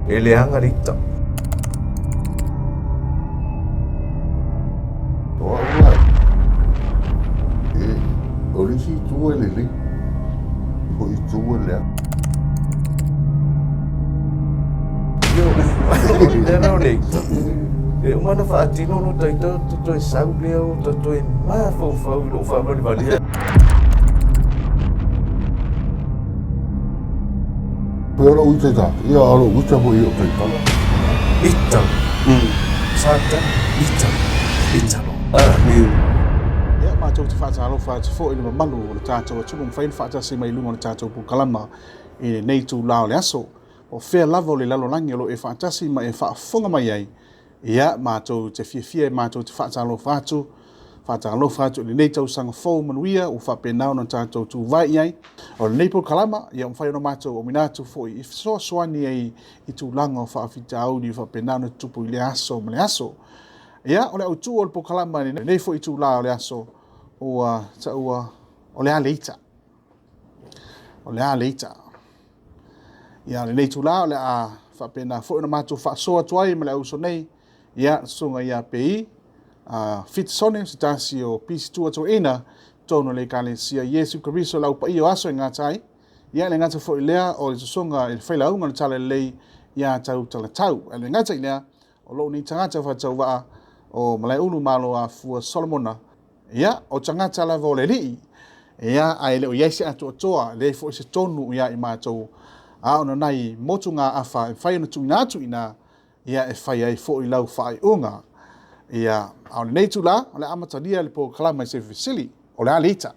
E leaga le ita. O au la, e, o le isi itu e lelei, o itu e leaga. O le mea lena o le ita. E uma ona faatino lota ita ou te toe sau lea ou te toe mafaufau i lou faavalivalia. Pei o lou ita ita, ia o lou ita foi o taitala. Ita. Satani, ita, ita loa. Ia, matou te faatalofa atu foi i le mamalu o le tatou atunuu mafai ona faatasi mai i luga o le tatou polokalama i lenei itula o le aso. O fea lava o le lalolagi o lo o e faatasi ma e faafofoga mai ai, Ia, matou te fiafia e matou te faatalofa atu, faatalofa atu i lenei tausaga fou manuia ua faapena ona tatou tuvae i ai. O lenei polokalama, ia ua mafai ona matou auina atu foi e fesoasoani ai i tulaga o faafitauli ua faapena ona tutupu i lea aso ma le aso. Ia, o le autu o le polokalama i lenei foi itula o le aso, ua taua o le a le ita. O le a le ita. Ia, o lenei itula o le a faapena foi ona matou faasoa atu ai ma le auuso nei, ia, le susuga ia Pei Fitisone, se tasi o pisitua toeaina totonu o le Ekalesia Iesu Keriso o le Au Paia o Aso e gata ai. Ia, e le gata foi i lea o le susuga i le Failauga o le Talalelei ia Tautalatau. Ae le gata i lea, o lou nei tagata faatauvaa o Malaeulu Maloafua Solomona. Ia, o tagata lava o le Alii, ia, ae le o i ai se atoatoa, e leai foi se tonu ia i matou, a o nai motugaafa e mafai ona tuuina atu i ina, ia, e fai ai foi lau faaiuga. Ia, a o lenei itula, o le a amatalia le polokalama i se fesili, o le a le ita?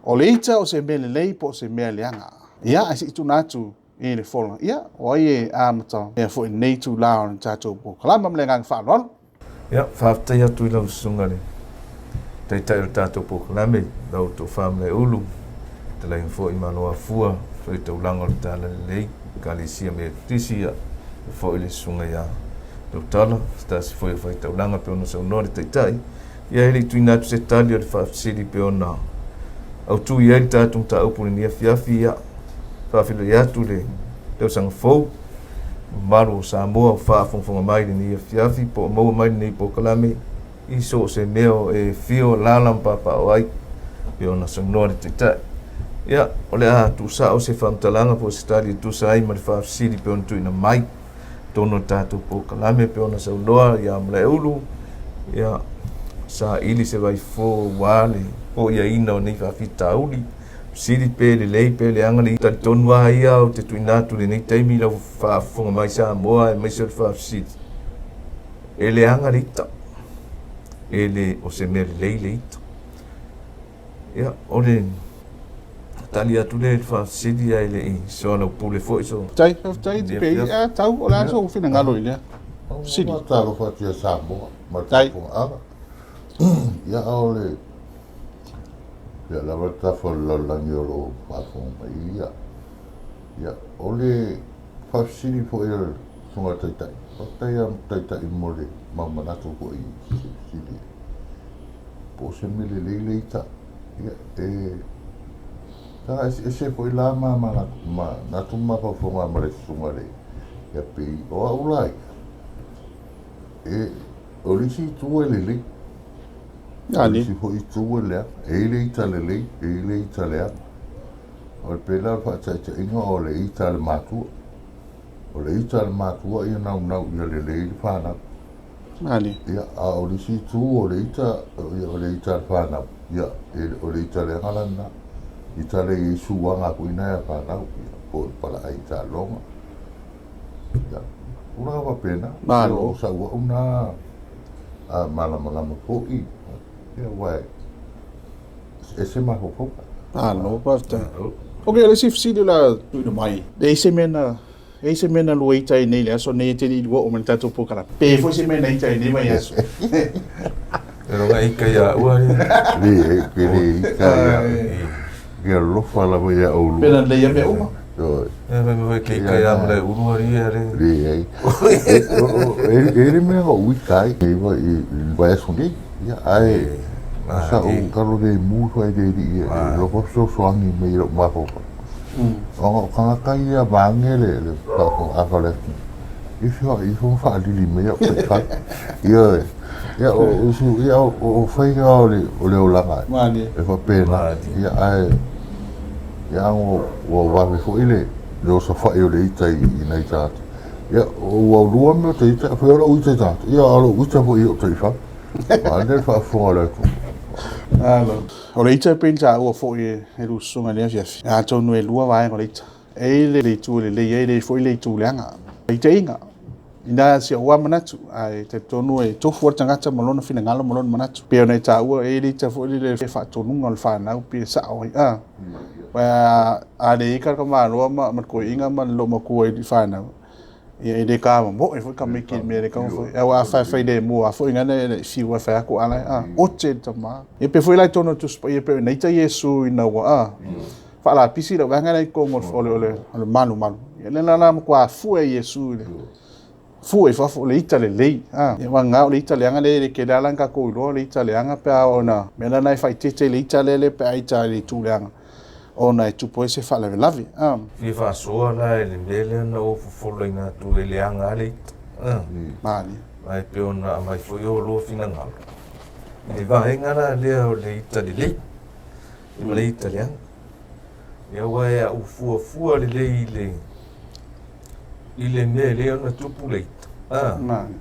O le ita o se mea lelei po o se mea leaga? Ia, ae se i tuuina atu i le fola, ia, o ai e amata mea foi i lenei itula o le tatou polokalama ma le agaga faaaloalo. Ia, faafetai atu i lau susuga i le Taitai o le tatou polokalame, lau Tofa Malaeulu, fetalaiga foi Maloafua, Faitaulaga o le Talalelei, Ekalesia Metotisi, ia, foi le susuga ia Tautala, se tasi foi o faitaulaga pei ona saunoa le Taitai. Ia, e le i tuuina atu se tali o le faafesili pei ona autu i ai le tatou mataupu i lenei afiafi, ia, faafeiloai atu le tausaga fou mamalu o Samoa o faafogafoga mai i lenei afiafi po o maua mai lenei polokalame i so o se mea o e afio, alaala ma papaaao ai pei ona saunoa le Taitai. Ia, o le a tuusao se faamatalaga po o se tali e tusa ai ma le faafesili pei ona tuuina mai totonu o le tatou polokalame pei ona saunoa ia Malaeulu, ia, saili se vaifofo aua le foiaina o nei faafitauli. Sili pe lelei pe leaga le talitonu lava ia ou te tuuina atu i lenei taimi i lau faafofoga mai Samoa aemaise o le faafesili. E leaga le ita. E le o se mea lelei le ita. Ia, o le tali atu lea i le faafesili ae le i soalaupule foi so. Faafetai, faafetai te pei a tau o le a sou finagalo i lea fesili. Faatalofa atu ia Samoa ma le faafofogaaga. Ia, a o le Ia lava le tafa o le lalolagi o lo o faafofoga mai ia. Ia, o le faafesili foi a le Susuga i le Taitai, faafetai lava i le Taitai mo le mau manatu foi i se fesili po o se mea lelei le ita. Ia, e taga eseese foi la ma manatu ma mafaufauga ma le Susuga i le ia pei o au la ia, e, o le isi itu e lelei. O le isi foi itu e leaga. E i ai le ita lelei, e i ai le ita leaga. O le pei la o le faataitaiga o le ita a le matua. O le ita a le matua ia naunau ia lelei le fanau. Ia, a o le isi itu o le ita, o le ita a le fanau, ia, o le ita leaga la lena. Ita lea e i ai suaga foi na ia fanau, ia, po o le palaai taaloga. Ia, tulaga faapena. O sau au na malamalama foi, ia, aua e eseese mafaufauga. Malo faafetai. Ok, o le isi fesili o le a tuuina mai, e i ai se mea na, e i ai se mea na lua ita ai nei i le aso nei e te le i lua oo mai i le tatou polokalame? Pe i ai foi se mea na ita ai i lenei vaiaso? E loga ika ia ua le. Le, pe le ika ia. Ke alofa lava ia oulua. Pe na lelei ia mea uma. E fai mai ke ika ia mele ulu ari ia le. Leai. E le mea na ou ika ai i vaiaso nei. Ia, ae sa ou talo le mu fai le alii e lofa fesoasoani mai i lou mafaufau. Ona o tagata ia vaeane le faafofogaaga o le atunuu, e feoai ifo ma faalili mai au taifau. Ioe. Ia o usu, ia o faiga o le olaga e faapena. Ia ae ia ua vave foi le osofai o le ita i nai tagata. Ia ua lua mea o ta ita, fai o lou ita i tagata, ia a o lou ita foi i ou taifau. Vaeane le faafofoga a le atunuu. Malo. O le ita e pei ona taua foi e lou susuga i le afiafi, atonu e lua vaega o le ita. E i ai le itu e lelei ai, e i ai foi le itu leaga. Taitaiga, ina si ou lava manatu, ae talitonu e tofu lava le tagata ma lona finagalo ma lona manatu. E pei ona e taua, e i ai le ita foi lele e faatonuga o le fanau pe sao ai. A, aua a leai le tamaloa ma le toeaina ma le loomatua i fanau, Ia e le tamomoe foi tamaiti i le mea e taumafai. Aua a failemu lava foi lea e fiu lava e fai atu ala, a, ote le tama. Ia pei foi la i totonu o le Tusi Paia pei ona ita Iesu ina ua a, faalapisi lau vaega lea i totonu o le malumalu. Ia lea la na matua fue e Iesu i le fue i fafo le ita lelei. A, ia vagana o le ita leaga lea e tele lava ona tatou iloa le ita leaga pe a oo ina, mea la lena e faaeteete i le ita lea pe a ita i le itu leaga ona e tupu ai se faalavelave. A. Fia faasoa la i le mea lea na ou fofolaina atu e leaga lava le ita. Malie. Ae pei ona aumai foi o lua finagalo i le vaega la lea o le ita lelei ma le ita leaga. Ia aua e au fuafua lelei i le i le mea e lelei ona tupu le ita. Malie.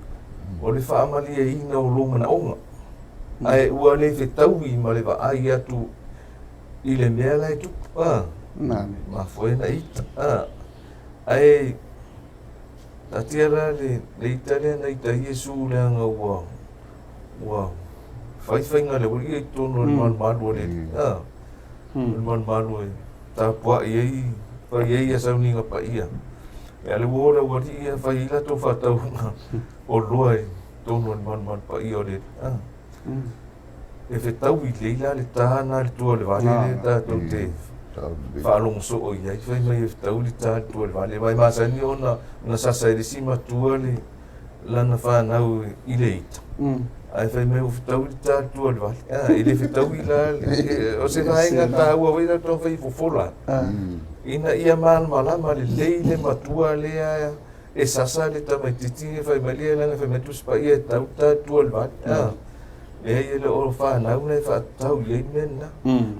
O le faamalieina o lou manaoga. Ae ua le fetaui ma le vaai atu i le mea la e tupu, a, mafua ai ona ita, a. Ae taatia la le, le ita lea na ita ai Iesu leaga ua, ua fai faiga a le aualii ia i totonu o le malumalu o le Alii, a, o le malumalu e tapuai ai, fai ai ia sauniga paia. Ia le ua o le aualii ia fai ai latou faatauga oloa i totonu o le malumalu paia o le Alii, a. E fetaui lelei la le ta na i le tua o le vale lea tatou te faalogo soo i ai, fai mai e fetaui le ta i le tua o le vale. Aua e masani ona sasa e le isi matua le lana fanau i le ita, ae fai mai ua fetaui le ta i le tua o le vale. E le fetaui la, o se vaega taua foi la taumafai e fofola ina ia malamalama lelei le matua lea e sasa le tamaitiiti e fai mai lea leaga fai mai Tusi Paia e tau ta tua le vale. Ah. Leai e le o fanau na e faatatau i ai mea na.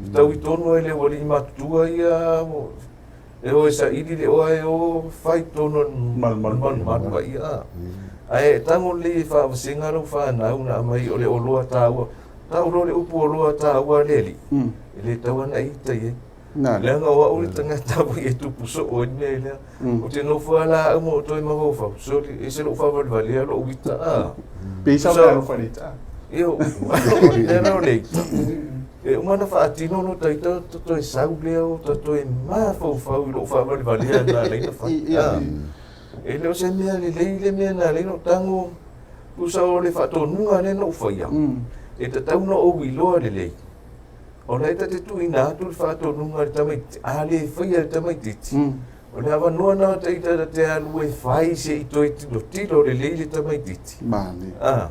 Fetaui tonu ai le aualii matutua ia e o e saili le oa e o fai tonu o le malumalu paia. Ah. Ae e tago lelei e faavasega lau fanau na aumai o le oloa taua. Tau loa le upu oloa taua a le alii, e le tatau lava ona e ita i ai. Leaga o au le tagata foi e tupu soo ai le mea lea. Ou te nofo lava laau ma ou toe mafaufau, soli, e ese lou faavalevalea lou ita a. Pei sa mea alofa i le ita. Ia, o lea la o le ita. E uma ona faatino lota ita ona toe sau lea o ta toe mafaufau i lou faavalevalea na ala ai ona fai. E le o se mea lelei le mea na ala ai ona ou tago, tusa o le faatonuga lea na ou faia, e tatau ona ou iloa lelei. O la e ta te tuuina atu le faatonuga i le tamaitiiti, a le faia e le tamaitiiti, o le avanoa lena o ita ta te alu e fai se i toe tilotilo lelei le tamaitiiti. Manaia. A,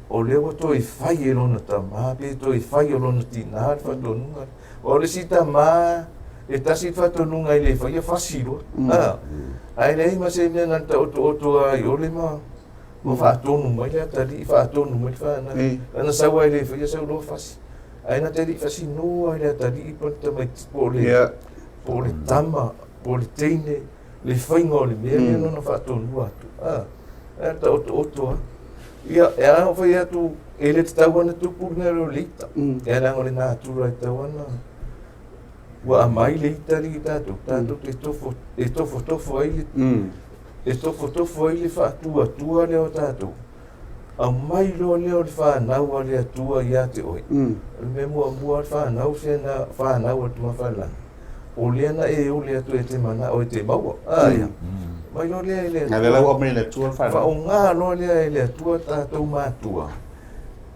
o lea ua toe fai e lona tama pe toe fai e lona tina le faatonuga. Aua o le isi tama, e tasi le faatonuga e le faia, fasi loa. A, ae leai ma se mea na ona taotooto lava i o le ma Ua faatonu mai le atalii, faatonu mai le fanau. Lana sau lava e le faia sau loa fasi. Ae na te le i fasinoa i le atalii po o le tamaiti, po o le, po o le tama, po o le teine, le faiga o le mea lea na ona faatonua atu. A, e taotooto lava. Ia, e ala ona fai atu, e le tatau ona tupu le mea lea o le ita. E leaga o le natura e tatau ona ua aumai le ita alii tatou, tatou te tofo, e tofotofo ai le, e tofotofo ai le faatuatua lea o tatou. Aumai loa lea o le fanau a le Atua ia te oe. O le mea muamua le fanau se na fanau a le Tama Whailani. O lea na e ole atu e te manao e te maua. Aia. Mai loa lea e le Atua. Lea ua aumai e le Atua le fanau. Faaaoga loa lea e le Atua tatou matua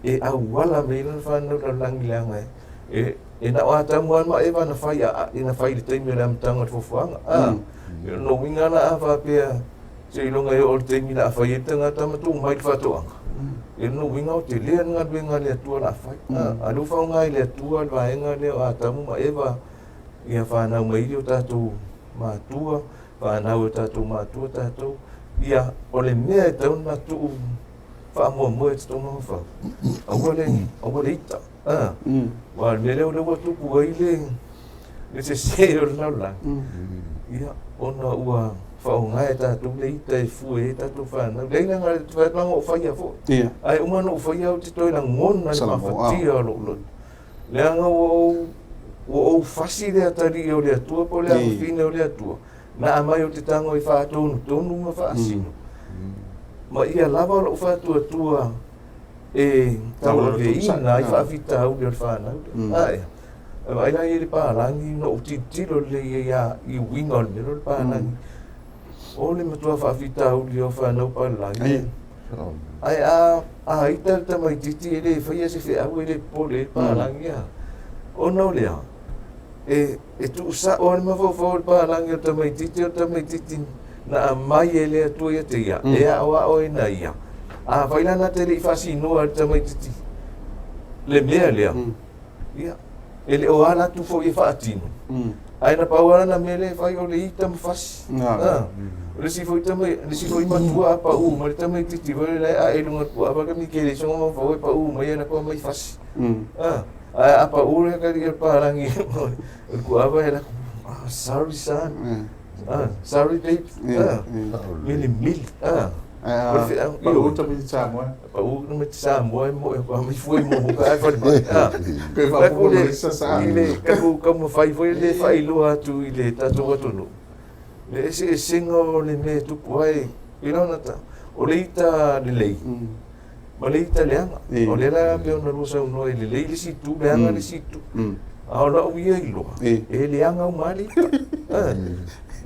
e auala mai ai lana fanau lalolagi leaga e E na o Atamu lava ma Eva na fai a, na fai i le taimi o le amataga o le foafoaga. A, o lona uiga la a faapea seiloga e oo i le taimi la a fai ai le tagata ma tuu mai le faatoaga, e lona uiga o tele le galuega a le Atua la a fai. A, a lea ua faaaoga e le Atua le vaega lea o Atamu ma Eva Ia fanau mai i o tatou matua, fanau e o tatou matua tatou, ia o le mea e tatau ona tuu faamuamua i totonu o mafaufau, aua le, aua le ita. Ah, aua o le mea lea o lea ua tupu ai le, le sese o le lalolagi, ia, ona ua faaaoga e tatou le ita e fue ai tatou fanau. Leai leaga e fai atu na ou faia foi. Ae uma ona ou faia ou te toe lagona le mafatia o lou loto. Leaga ua ou, ua ou fasi le atalii o le Atua po o le afafine o le Atua, na aumai ou te tago e faatonutonu ma faasino. Ma ia lava lou faatuatua e tauaveina ai faafitauli o le fanau lea. Ae, e vaai la i ai le palagi, na ou tilotilo lelei ai lava i uiga o le mea lea o le palagi. O le matua faafitauli o fanau palagi. Ae a, a ita le tamaitiiti e le faia se feau e le popole ai le palagi a. Ona o le a? E, e tuusao lava le mafaufau o le palagi o le tamaitiiti o le tamaitiiti na aumai e le Atua ia te ia, e aoaoina ia. Afai la na te le i faasinoa e le tamaitiiti le mea lea, ia, e le o ala atu foi e faatino, ae na pau lava lana mea lea e fai o le ita ma fasi. O le isi foi tama, le isi foi matua a pau mai le tamaitiiti foi lea e ae i luga o le puava ka mikele i soga mafaufau e pau mai e lako mai fasi. Ae a pau le kali o le palagi o le puava e lako, oh, sorry son. Sorry babe. Mili mili. Pau tamaiti Samoa. Pau tamaiti Samoa e mo e pa mai fue mo mo ka fale mai. Pe fa po le sa sa. I le ka taumafai foi le faailoa atu i le tatou atunuu. Le eseesega o le mea e tupu ai, i lona ta, o le ita lelei, ma le ita leaga. O lea la pei ona lua saunoa e lelei le isi itu, leaga le isi itu. A o lau ia iloa, e leaga uma lava le ita.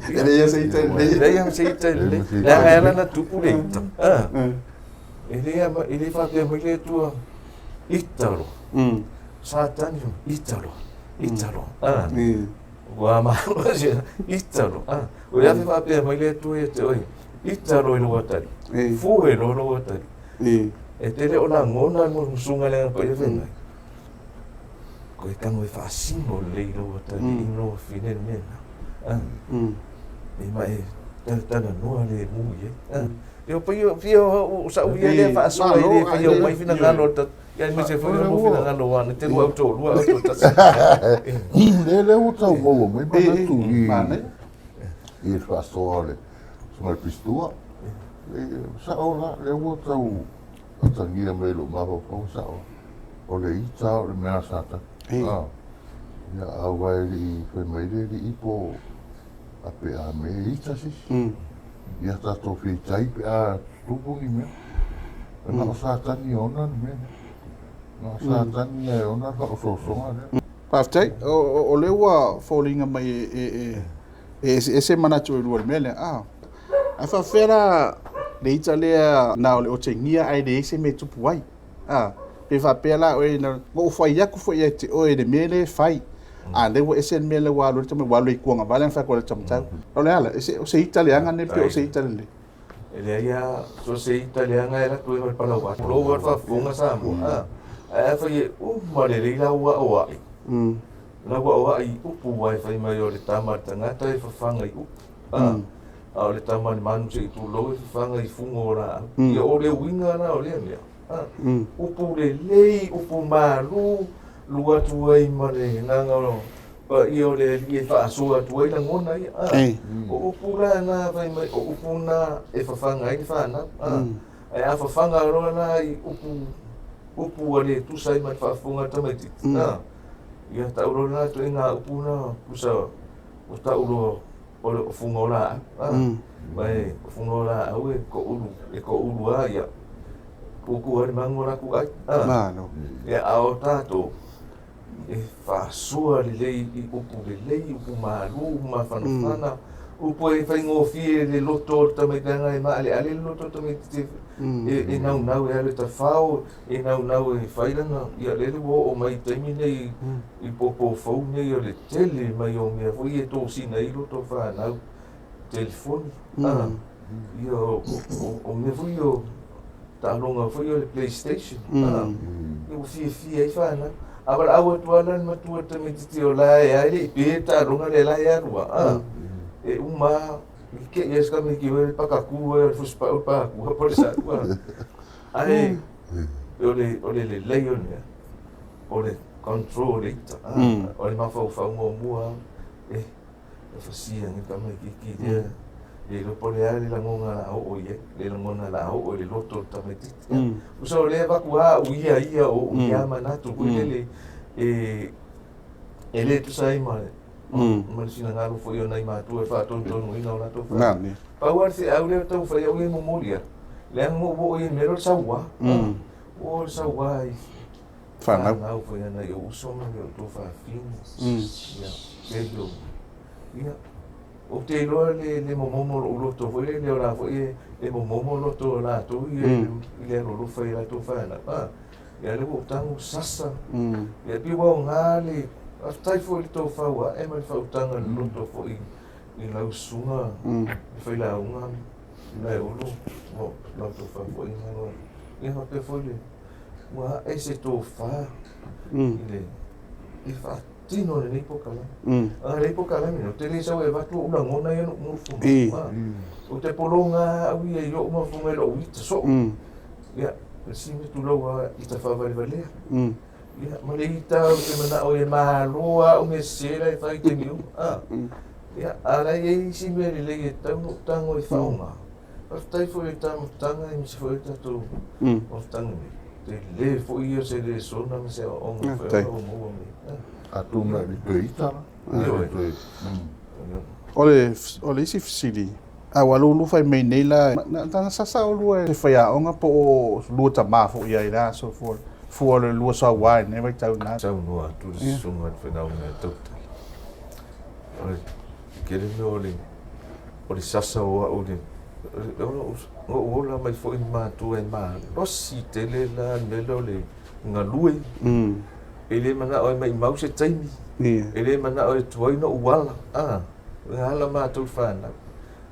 E leai lava se ita lelei. E leai lava se ita lelei. Leaga e ala ona tupu le ita. E le, e le faapea mai le Atua, ita loa. Satani, ita loa, ita loa. Ua malosi, ita loa. O le a fe faapea mai le Atua ia te oe, ita loa i lou atalii, fue loa lou atalii. E te le o lagona le musumusuga le Agaga Paia fai mai, Koe tago e faasino lelei i lou atalii ma lou afafine le mea lena. E ma e talatalanoa lemu i ai. Ia paia fia o sa'u ia lea faasoa e le faia uma ai finagalo o le Ia aemaise foi o lou finagalo aua na te lua au toalua au toatasi. Lea lea ua tau maua mai manatu i i le faasoa o le susuga i le Pistua. Sa'o la, lea ua tau atagia mai i lou mafaufau, sa'o, o le ita o le mea a Satani. Ia aua e le i fai mai le alii po a pe a me e ita se isi. Ia tatou feitai pe a tutupu ni mea. Na o Satani e ona le mea lea. Na o Satani e ona le faaosoosoga lea. Faafetai. O lea ua foliga mai e eseese manatu e lua i le mea lea. A Ae faafefea la le ita lea na o le otegia ae leai se mea e tupu ai? A, pe faapea la oe, na ou fai atu foi ia te oe i le mea lea e fai, a lea ua ese le mea lea ua alu ai le tamaiti, ua alu i tuagavale ana fai atu ai le taumatau. O le ala, o se ita leaga nei pe o se ita lelei? E leai lava, so o se ita leaga e alu atu ai ma le palauatu. O lou lava faafofoga Samoa, ae afai e uma lelei lau aoai, lau aoai i upu aua e fai mai o le tama a le tagata e fafaga i upu. A o le tama a le manu se i tulou e fafaga i fuga o laau. Ia o le uiga la o lea mea, upu lelei, upu malu, lu atu ai ma le agaga o paia o le Alii e faasoa atu ai lagona ia. O upu la na fai mai, o upu na e fafaga ai le fanau. Ae a fafaga loa la i upu, upu ua le tusa ai ma le faafofoga a le tamaitiiti, ia tau loa lena ituaiga upu na tusa ua tau loa o le fuga o laau. Ma e o fuga o laau e toulu, e toulu lava ia tutu ai le manu o latou ai. Malo. Ia, a o tatou, e faasoa lelei i upu lelei, upu malu, upu mafanafana, upu e faigofie le loto o le tamaiti leaga e maaleale le loto o le tamaiti e naunau e alu e tafao, e naunau e fai lana, ia lele ua oo mai i le taimi nei i popo fou nei o le tele mai o mea foi ia e tosina ai loto o fanau, telefoni, ia o mea foi ia o taaloga foi ia o le playstation, ia ua fiafia ai fanau. A valaau atu lava la le matua i le tamaitiiti o la e a e le i pe le taaloga lea la e alu a, a. E uma lava, i te i lava si tamaiti foi lea pakatu ai o le fusipau le pakua po o le salu a. Ae o le o le lelei o le mea, o le control o le ita, a. O le mafaufau muamua lava, e E fasia nei tamaitiiti lea, le iloa po o le a le lagona o le a oo i ai, le lagona o le a oo i le loto o le tamaitiiti. Tusa o lea e avatu lava au ia ia o ou ia manatu foi lele e le tusa ai ma ma le finagalo foi o nai matua e faatonutonuina o latou fanau. Pau lava le feau lea e taumafai au ia e momoli atu, leaga na ou oo i ai i le mea lea o le saua. Ua oo i le saua i Fanau. Fanau foi a nai ou uso ma nai ou tuafafine. Ia, tele o, ia, ou te iloa le, le momomo o lou loto foi lele, o la foi e, e momomo loto o latou ia i le alolofa i latou fanau. A, ia lea ua ou tago sasa. Ia pei ua aoga le, faafetai foi i le tofa ua ae ma le faautaga i le loto foi i lau susuga le failauga Laeulu, ma lau faafofogaiga. Ia faapea foi le ua ae se tofa i le e faatino lenei polokalame. A lenei polokalame, ou te le sau e avatu ou lagona ia na ou nofo mai. Ou te pologa au ia i ou mafaufauga i lou ita soo. Ia, le isi mea tulou lava ita faavalevalea. Ia, ma le ita ou te manao e malo lava au mea sese la e fai i taimi uma. Ia, a la e i ai isi mea lelei e tatau ona ou tago e faaaoga. Faafetai foi i le ta mafutaga aemaise foi o le tatou mafutaga nei. Tele foi ia o se lesona ma se aoaoga foi o lo o maua mai. Atonu e le toe ita la. Ioe. O le, o le isi fesili, a ua lulu fai mai nei la, na sasa olua e faiaoga po o lua tama foi i ai la aso fua, fua o le lua saua i lenei vaitau ina. Saunoa atu le susuga i le failauga e tautala. O le tele mea o le o le sasa o au i le na ou ola mai foi i matua e malosi tele la le mea lea o le galue. E le manao e maimau se taimi, e le manao e tuai ona ou ala, a, na ala matou i fanau.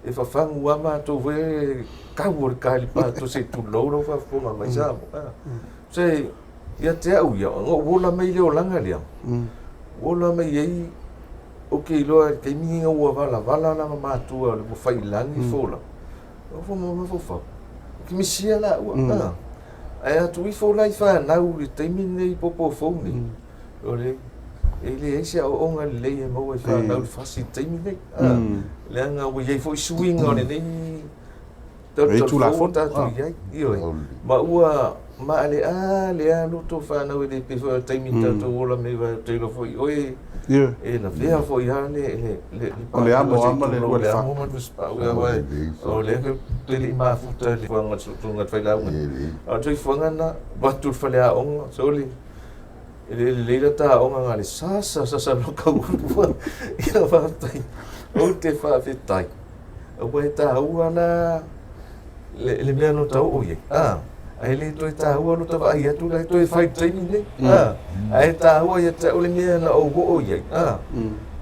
E fafagu lava matou foi e kau o le kalipato se i tulou lau faafofoga mai Samoa. Se ia te au ia, ona ou ola mai i le olaga lea, ola mai ai, ou te iloa i le taimi ina ua valavala lava matua ua faiilagi mm. fola, o mafaufau, ou te misia laua. Mm. Ah. Ae atu ifo la i fanau i le taimi lenei popo fou nei, mm. o le e leai se aoaoga lelei e maua i fanau le fasi i le taimi nei. Ah. Mm. Leaga ua i ai foi suiga o lenei Tulafono tatou i ai, ioe. Ma ua maale'a le alu tou fanau e le pei foi o le taimi tatou ola mai ai, ou te iloa foi oe e lavea foi lava le le le O le amo lava ma le lua le fa. amo ma le lusipau aua o lea ou te le i mafuta i le fuaga o le soifua le failauga. A o le soifuaga lena, avatu i le faleaoga, sole, e le lelei la ta aoga na o le sasa sasa loa kau ua. Ia faafetai, ou te faafetai. Aua e taua la le, le mea no tau o i ai. Ah, ae le toe taua lo ta vaai atu la e toe fai le taimi nei. Ah, ae taua ia te au le mea na ou oo i ai. Ah,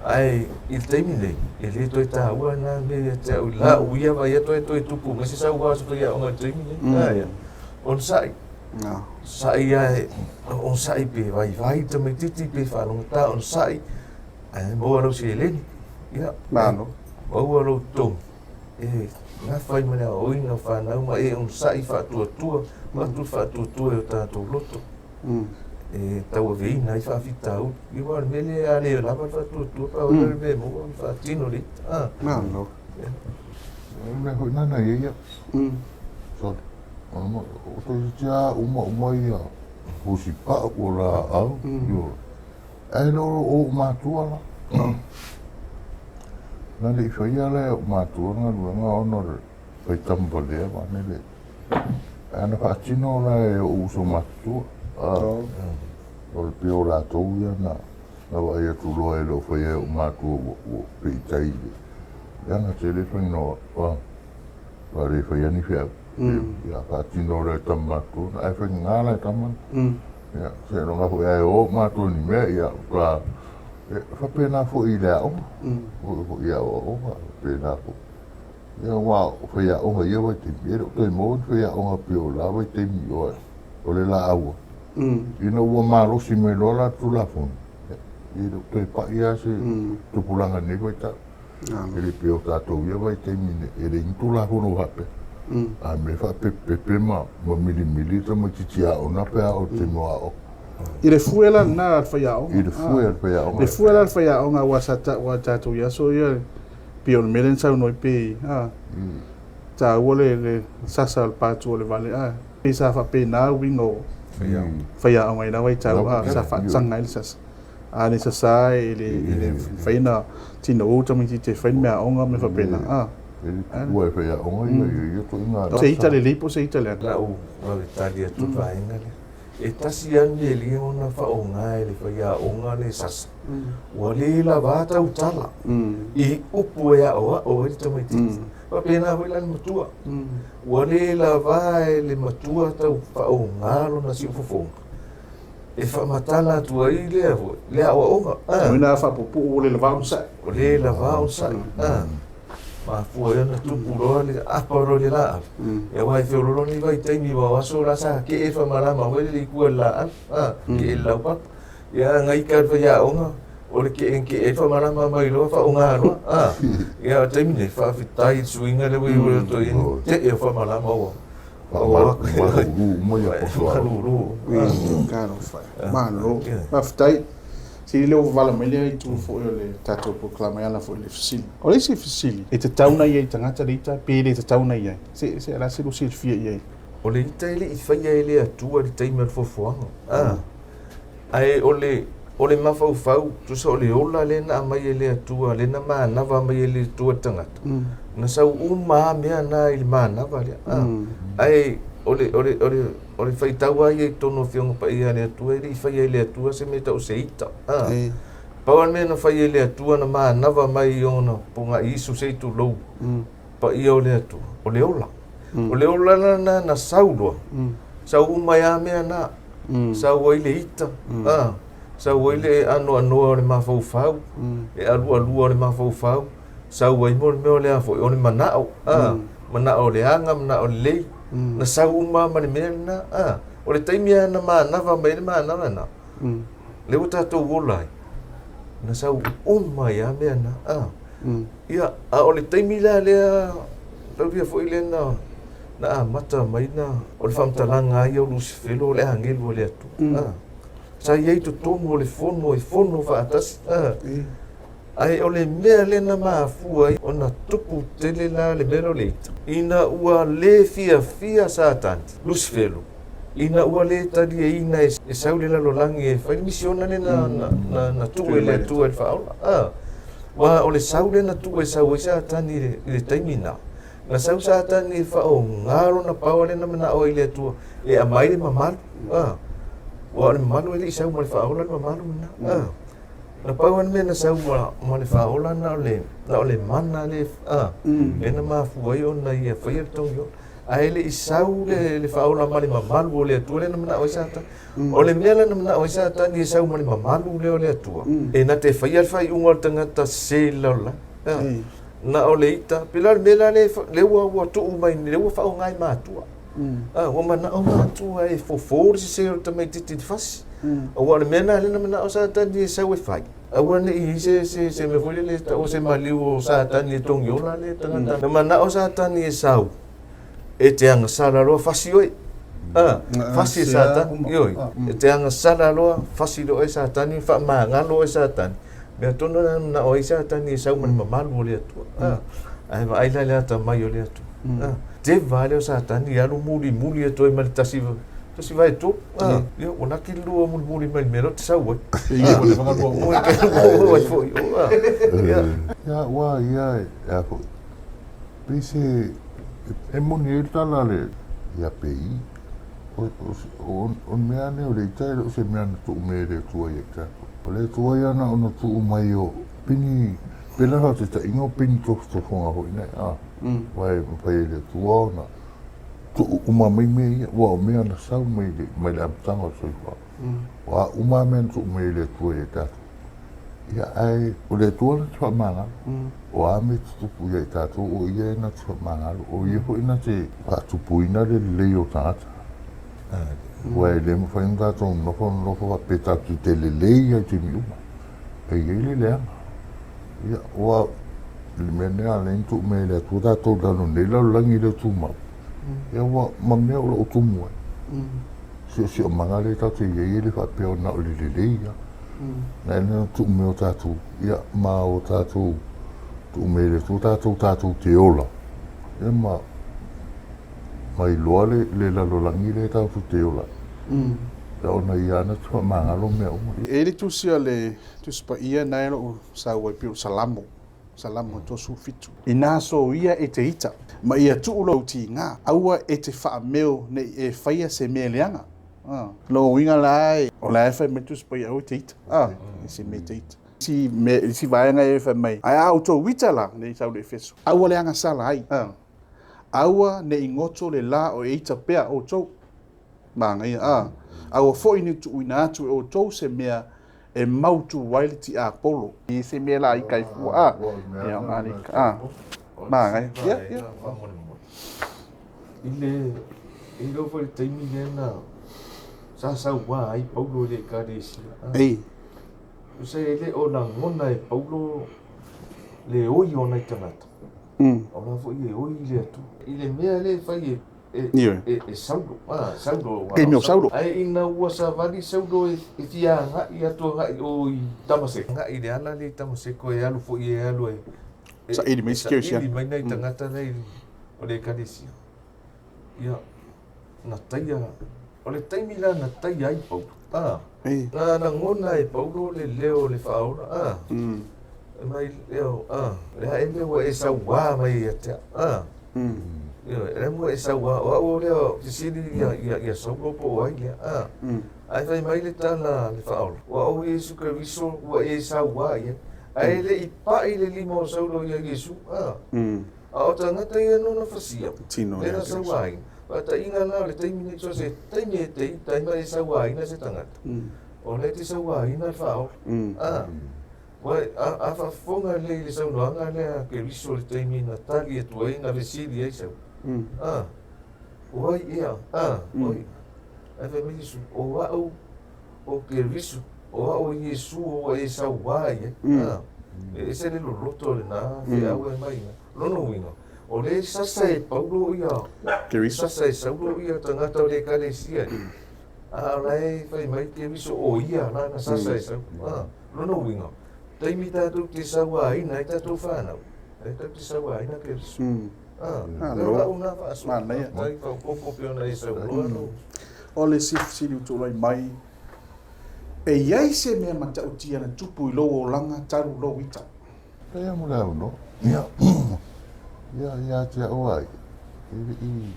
ae i le taimi nei, e le toe taua na mea ia te au i la uia vaai atu e toe tupu mai se sauā o se faiaoga i le taimi nei. Ah, ia. Onosai. Sa'i ae, onosai pe vaivai tamaitiiti pe faalogotā, onosai, ae maua lau seleni. Ia, Malo. Maua lou totogi e nafa ai ma le aoaoina o fanau ma e onosai faatuatua, avatu le faatuatua i o tatou loto e tauaveina ai faafitauli. Ia aua o le mea lea a le lava le faatuatua, pau lea o le mea e maua o le faatino le ita. Ah. Malo. O le mea foi lena e i ai au. Sorry. O toeitiiti lava uma uma ia fusipau o laau. Ae le o ou matua la. Na le i faia la e ou matua galuega ona o le faitama valea vaeane le. Ae na faatino la e ou uso matutua. O le pei o latou ia na vaai atu loa e le o faia e ou matua ua peitai i le leaga tele faiginoa. Ua le faia ni feau. Ia faatino loa e tama matua. Ae faigata la e tama. Ia, seiloga foi ae o matou i ni mea, ia, matua, e faapena foi i le aoga, foi foi i aoaoga, faapena foi. Ia, aua o faiaoga i ia vaitaimi, e le o toe maua ni faiaoga pei o la vaitaimi o, o le laau. Ina ua malosi mai loa la le Tulafono, e le o toe pai lava se tupulaga i lenei vaitau. E le pei o tatou ia vaitaimi nei, e leai ni Tulafono faapea. A mea e faapepepe ma milimili le tamaitiiti aoga pe a oo i le taimi o aoga. I le fue la lena a le faiaoga. I le fue a le faiaoga. Le fue la a le faiaoga aua sa taua e tatou i aso ia, pei o le mea lea na saunoa ai pei, a, taua le sasa o le patu o le vale, a, pei sa faapena uiga o faiaoga i la vaitau, a, sa faataga ai le sasa. A le sasa e le mafai ona tinou tamaitiiti e fai le meaaoga ma mea faapena, a. E le tuua e faiaoga ia ia ituaiga. Se ita lelei po o se ita leaga. O lau vave tali atu i le vaega lea. E tasi lava le mea e le ona faaaoga e le faiaoga le sasa, ua le lava tautala i upu e aoao ai le tamaitiiti. Faapena foi la le matua, ua le lava e le matua tau faaaoga lona siufofoga e faamatala atu ai lea foi le aoaoga. O ina faapuupuu ua le lava onosai. Ua le lava onosai. Mafua ai ona tupu loa le apa loa i le laau. Aua e feololo nei vaitaimi aua o aso la sa kee faamalama foi le i tua i le laau, kee i le laupapa. Ia a gaika le faiaoga, o le keekee ai faamalama mai loa faaaoga loa. Ia a o le taimi nei, faafetai i le suiga lea ua i ai ua i ai le tee o faamalama ua Faamalulu uma ia poto aoga. Malulu. Talofa e. Malo. Faafetai. Sili lea ua vavala mai lea itu foi o le tatou polokalame e ala foi i le fesili. O le isi fesili, e tatau ona i ai i tagata le ita pe le tatau ona i ai? Se, se, o le a se lua silafia i ai? O le ita e le i faia e le Atua i le taimi o le foafoaga. A, ae o le, o le mafaufau, tusa o le ola lea na aumai e le Atua, lea na manava mai e le Atua i le tagata, na sau uma lava mea na i le manava lea. A, ae o le, o le, o le, O le faitau lava ia i totonu o Afioga Paia a le Atua, e le i faia e le Atua se mea tau o se ita. A. E. Pau lava le mea na fai e le Atua na manava mai i ona pogai Isu se i tulou paia o le Atua, o le ola. O le ola lena na sau loa, sau uma ai lava mea na. Sau ai le ita, a, sau ai le anoanoa o le mafaufau, le alualua o le mafaufau, sau ai mo le mea o le a foi, o le manao, a, manao leaga, manao lelei, na sau uma lava ma le mea lena, a. O le taimi lava na manava mai ai le manava lena, lea ua tatou ola ai, na sau uma ai lava mea na, a. Ia, a o le taimi la lea, taulia foi lea na, na amata mai na, o le faamatalaga lava ia o Lusifelo o le agelu a le Atua, a. Sa i ai i totonu o le fono e fono faatasi, a. Ae o le mea lea na mafua ai ona tupu tele la le mea lea o le ita, ina ua le fiafia Satani, Lusifelo, ina ua le talieina e sau i le lalolagi e fai le misiona lea na tuu e le Atua i le faaola. Aua o le sau lea na tuu e sau ai Satani i le taimi lena, na sau Satani e faaaoga lona power lea na manao ai i le Atua e aumai le mamalu. Aua o le mamalu e le i sau ma le faaola le mamalu lena. Na pau lava le mea na sau ma le faaola na o le, na o le mana le, a, lea na mafua ai ona ia faia le togi ola. Ae le i sau le, le faaola ma le mamalu o le Atua lea na manao ai Satani. O le mea lea na manao ai Satani e sau ma le mamalu lea o le Atua, e na te faia le faaiuga o le tagata sese i le lalolagi. A, na o le ita, pei la o le mea la lea, lea ua, ua tuu mai, lea ua faaaoga e matua. A, ua manao matua e fofo le sese o le tamaitiiti i le fasi. Aua o le mea lena lea na manao Satani e sau e fai. Aua ne i i ai se, se, se mea foi lele e tau o se maliu o Satani e togiola le tagata. Na manao Satani e sau e te agasala loa fasi oe. A, fasi e Satani, ioe. E te agasala loa fasi loa e Satani, faamagalo oe e Satani. Mea tonu lena na manao ai Satani e sau ma le mamalu o le Atua. A, ae vaai la i le atamai o le Atua. A, teva lea o Satani e alu mulimuli atu ai ma le tasi, tasi vae tolu. A, ia, ua laki le lua mulimuli mai le mea lea ou te sau ai. Ia, ua leva ona lua Ua lua ai foi. A, ia. Ia, ua ia e a foi. Pei se e moni ai le tala a le ia pei. O le mea lea o le ita e le o se mea na tuu mai e le Atua ia i tatou. O le Atua ia na ona tuu mai o pini, pei la faataitaiga o pini tofotofoga foi nei, a, aua e mafai e le Atua ona tuu uma mai mea ia, aua o mea na sau mai le, mai le amataga o le soifuaga. O a uma lava mea na tuu mai e le Atua ia i tatou. Ia, ae o le Atua na te faamagalo. O a mea e tutupu ia i tatou, o Ia na te faamagalo. O Ia foi na te faatupuina le lelei o tagata. Aua e le mafai ona tatou nonofo nonofo faapea tatou te lelei lava i taimi uma. E i ai le leaga. Ia, aua o le mea lea ala ai ona tuu mai e le Atua tatou i lalo nei lalolagi le tumau, ia ua ma mea o lo o tumu ai. Siosiomaga lea tatou te i ai e le faapea o na o le lelei lava. Na ala ona tuu mai o tatou, ia ma o tatou tuu mai e le Atua tatou tatou te ola, ia ma ma iloa le, le lalolagi lea tatou te ola ai. Ia ona ia na te faamagalo mea uma. E i ai le tusi a le Tusi Paia na e lou sau ai pei o Salamo, Salamo 37. Inā soia e te ita, ma ia tuu lou tiga, aua e te faameo ne i e faia se mea leaga. Lona uiga la, o la e fai mai le Tusi Paia aua e te ita, e se mea e te ita. Isi mea, isi vaega e fai mai, ae a outou ita la, nei sau le Efeso, aua le agasala ai, aua ne i goto le la o e ita pea outou. Manaia, a. Aua foi ne i tuuina atu e outou se mea e mautu ai le tiapolo. I se mea la ika i fua, a. Ia, o ngā a. Manaia, ia, ia. I le, i lou foi le taimi lea na sa sauā ai Paulo i le Ekalesia. Ei. Tusa e le o lagona e Paulo le oi o nai tagata. O la foi e oi i le Atua. I le mea lea e fai e Ioe. E Saulo, a, Saulo. Taimi o Saulo. Ae ina ua savali Saulo e fia agai atu agai i o i Tamaseko. Agai i le ala lea i Tamaseko e alu foi e alu e saili mai isi saili mai nai tagata la o le ekalesia. Ia, na taia, o le taimi la na taia ai Paulo, a, na lagona e Paulo le leo o le Faaola, a, mai leo, a, le a ea mea ua e sauā mai ai ia te au, a. Ioe, e mua e sauā, o au o lea fesili ia, ia, ia Saulo po o ai lea, a. Ae fai mai le tala a le Faaola, o au o Iesu Keriso ua e sauā i ai. Ae le i pai le lima o Saulo iā Iesu, a. A o tagata ia nō na fasia, lea na sauāina. Faataʻiga la o le taimi nei, so se taimi e te ita ai ma e sauāina se tagata, o lea e te sauāina le Faaola, a. Ua, a, a faafofoga lelei i le saunoaga lea a Keriso i le taimi na tali atu ai, na fesili ai Saulo, A, o ai ea? A, o ai? Ae fai mai Iesu, O au o Keriso, o au o Iesu ua e sauā i ai. A, e ese le loloto o lena feau e aumai ina. Lona uiga, o lea e sasa e Paulo ia, Keriso. sasa e Saulo ia tagata o le ekalesia, a o la e fai mai Keriso o ia la na sasa e Saulo. A, Lona uiga, taimi tatou te sauaina ai tatou fanau, e tatou te sauaina Keriso. Ah, Malo. o lau na faasoa. Manaia. Faafetai faaopoopo pei ona e saunoa lau. O le isi fesili ua tulai mai, e i ai se mea matautia na tupu i lou olaga talu lou ita? Leai mo le avanoa. Ia, ia, ia te au a ia, e le i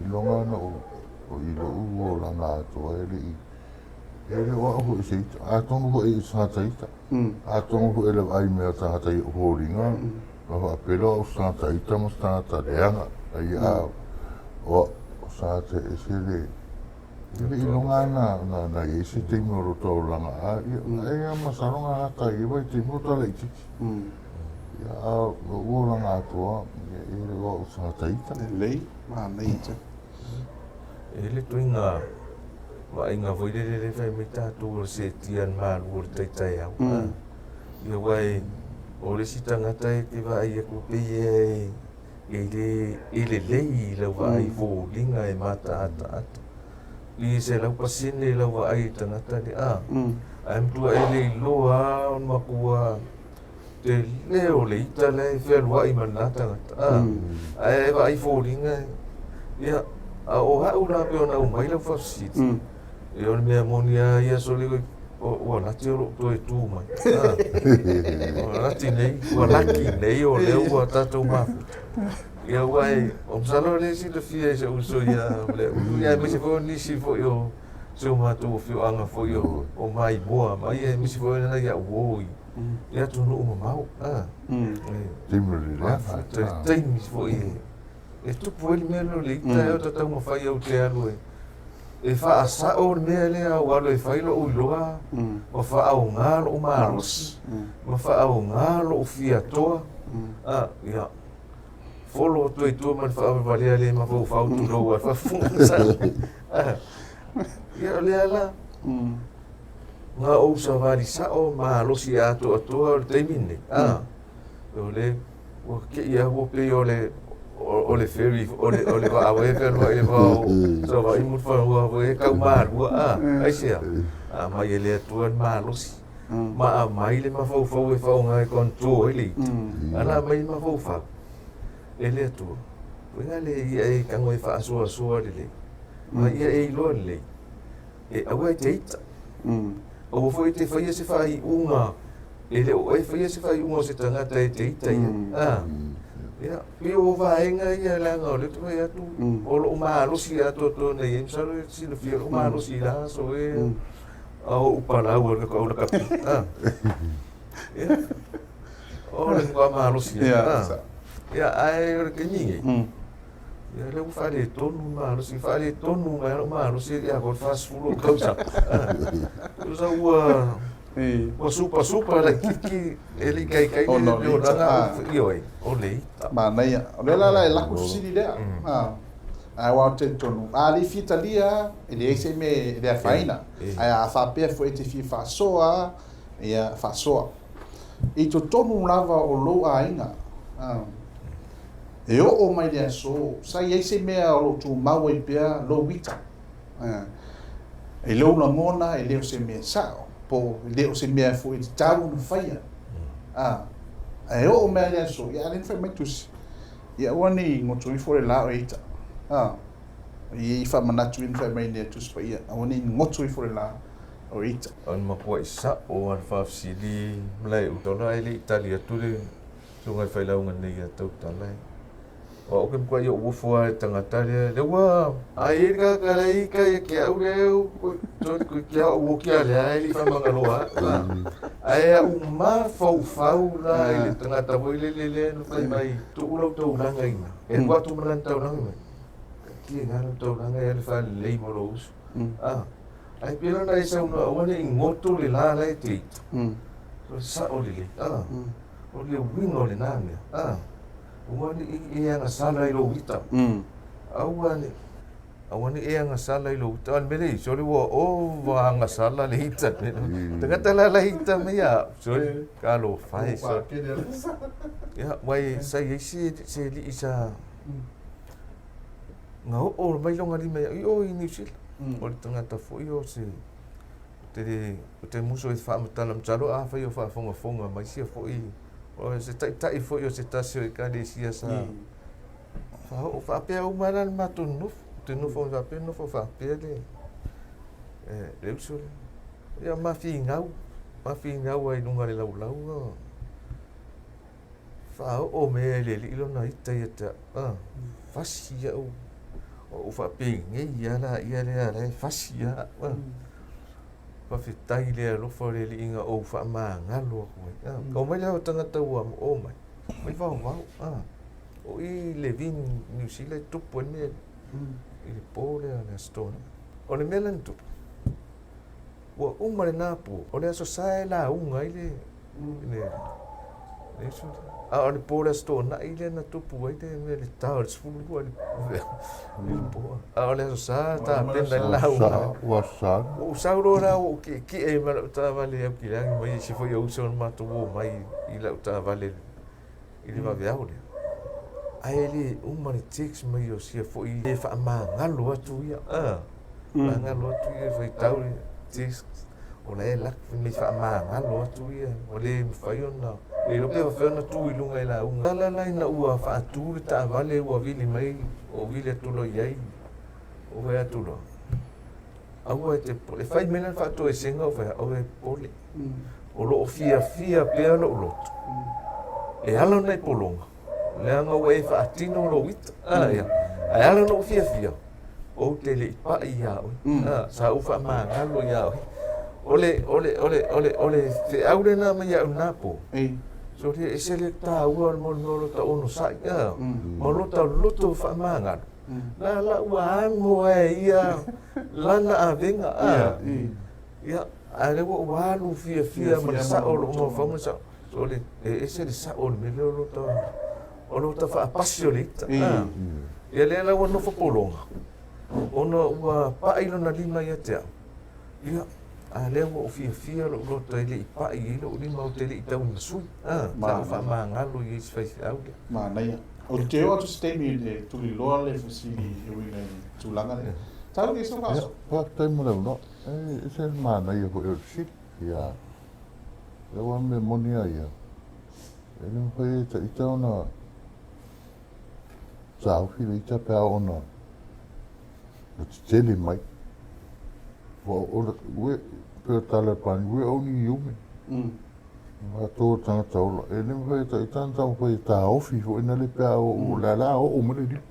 iloga ona ou, i lou olaga atoa e le i E le o au foi i se ita. Atonu foi i se tagata ita. Atonu foi e le vaai mea o tagata i ou foliga, ma faapea lea o au se tagata ita ma se tagata leaga. Ai a o au se tagata e ese le e le i loga na na na i ai se taimi o lo taulaga a ia ai a masalo na gata ai vaitaimi o talaitiiti. Ia a o lou olaga atoa ia e le o au se tagata ita. Lelei, manaia tele. E i ai le ituaiga vaaiga foi lele lea e fai mai tatou o le seetia i le malu o le tai taeao. Ia aua e, o le isi tagata e te vaai atu pei e, e le e lelei i lau vaai foliga e mataataata. I 100% lau vaai i le tagata lea, ae matua e le iloa lava ona matua tele o le ita lea e fealuai ma lena tagata, a, ae vaai foliga, ia, a o au la pei ona aumai lau faafesili, ia o le mea moni lava ia sole, ua lati o lou toe tu mai, a, ua lati nei, ua laki nei o lea ua tatou mafuta. Ia aua e, o masalo o lea e silafia e si ou uso ia Ulu, ia aemaise foi o nisi foi o si o matou afioaga foi o Maimoa mai, aemaise foi o nai au uo i i atunuu mamao. A, Taimi o le leaga. Mafuta i le taimi foi e tupu ai le mea lea o le ita ea o ta taumafai au te alu e faasao le mea lea au alu e fai lou iloa ma faaaoga lou malosi ma faaaoga lou fiatoa. A, ia. Folo atu ai i tua ma le faavalevalea le mafaufau tulou a le faafofoga Samoa. Ah. Ia o lea la. Na ou savali sao malosi atoatoa o le taimi lenei. Ah. O le ua kei a ua pei o le o le ferry o le o le vaa e fealuai i le vao Savaii ma Mulifanua foi e tau malua a aisea aumai e le Atua le malosi ma aumai le mafaufau e faaaoga e control ai le ita a na aumai le mafaufau e le Atua uiga le ia e tago e faasoasoa lelei ma ia e iloa lelei e aua e te ita. Aua foi e te faia se faaiuga e le o oe faia se faaiuga o se tagata e te ita ia. A. Ia, pei o vaega ia leaga o lea ou te fai atu, o lou malosi atoatoa nei ai, masalo e silafia lou malosi i la aso e a ou palau ai le lakapi. A. Ia, o le matua malosi. A. Ia, ae o le taimi nei, Ia lea ua faaletonu le malosi, faaletonu mai lou malosi ia ko le 40 o tausaga. Tusa ua ua supa supa laitiiti e le i taitai le olaga ioe, o le ita. Manaia. O lea la la e lako le fesili lea. Ae aua ou te talitonu, a le fia talia, e leai se mea e le afaina. Ae a faapea foi e te fia faasoa, ia faasoa. I totonu lava o lou aiga, E oo mai le aso, sa i ai se mea o lo o tumau ai pea lou ita. I lou lagona e le o se mea sao, po o e le o se mea foi e tatau ona faia. Ae oo mai le aso, ia a lea na fai mai tusi, ia aua ne i goto ifo le la o e ita. E i ai faamanatu ia na fai mai nei a Tusi Paia, aua ne i goto ifo le la o e ita. O le matuai sao lava le faafesili malae uta, e le i tali atu le Susuga i le failauga nei ia Tautala e. O au ke matua i ou ofo lava i le tagata lea, lea ua a i ai le tagata la e ita ia te au lea u ko ke au oki a lea e le i faamagaloa a'u. Ae a ou mafaufau la i le tagata foi lele lea na fai mai, tuu lau taulaga i ina. E alu atu ma lana taulaga mai, taatia i ina lau taulaga e alu e faalelei mo lou uso. Ae pei la ona e saunoa aua ne i goto le la la e te ita. O le sao lelei. O le uiga o lena mea, a, aua ne i e agasala i lou ita. Aua ne, aua ne i e agasala i lou ita. A o le mea lea i, sole ua ova agasala le ita. Tagata la la ita mai ia au, sole, talofa e, sole. Ia, aua e sa i ai se, se alii sa, na oo mai lona lima ia, i o i Niu Sila. O le tagata foi o se, Ou te le, ou te musu e faamatala masalo afai o faafogafoga mai sia foi o se taitai foi o se tasi o ekalesia sa faaoo faapea uma la le matou nofo. Ou te nofo faapea, nofo faapea le le uso lea. Ia ma finau, ma finau ai i luga o le laulau. Faaoo mea e le alii lona ita ia te au, fasi au, ou faapenei lava laia lea la e fasi lava au. Faafetai i le alofa o le Alii na ou faamagalo atu ai. Omai lea o tagata ua omai, omai vaovao. O i Levin, Niu Sila e tupu ai le mea i le po lea o le Aso Toonai. O le mea la na tupu, ua uma lena po, o le Aso Sa e lauga ai le le uso lea. A o le po o le Aso Toonai lea na tupu ai le mea le ta o le 12 i le po. A o le Aso Sa tapena ai le lauga. Ua sa. Ua ou sau loa la ua ou tietie ai ma lau taavale Aukilagi ma isi foi o uso na matou omai i lau taavale i le vaveao lea. Ae le uma le text mai o sia foi e faamagalo atu ia. Faamagalo atu ia faitau le text o la e laki mai faamagalo atu ia. Ua le mafai ona, le iloa pe faapefea ona tu i luga i lauga. La la ina ua faatu le taavale ua vili mai, ua vili atu loa i ai, ua fai atu loa, aua e te popole. E fai mai lana faatoesega ua fai atu, aua e popole. O lo o fiafia pea lou loto e ala ona i pologa, leaga ua e faatino lou ita. Ia. Ae ala ona ou fiafia, ou te le i pai iā oe. Sa ou faamagalo iā oe. O le, o le, o le, o le, o le feau lena mai iaʻu na po. So le ese le taua o le mea o lota onosai, ma lota loto faamagalo. La la ua amo ai e ia lana avega. Ia, a lea ua ou alu fiafia ma le sao o lou mafaufau ma le sao. So le, e ese le sao o le mea lea o lota O lo ta faapasi o le ita. Ia lea la ua nofo pologa, ona ua pa'i lona lima ia te au. Ia, a lea ua ou fiafia lou loto e le i pa'i i ai lou lima ou te le i tau i masui. Sa ou faamagalo i ai si faifeau lea. Manaia. Ou te oo atu se taimi i le tuliloa le fesili e uiga i le tulaga lea. Tau i sou faasoa. Faafetai mo le avanoa. E ese le manaia foi o le fesili. Ia, aua o le mea moni lava ia, e le mafai e ta ita ona taofi le ita pe a oo ina tetele mai. Ua o le, we, pei o le tala a le Palemia, we only human. O matou o tagata ola, e le mafai e ta ita ona taumafai e taofi foi na le pe a oo, o lea la a oo mai le lima.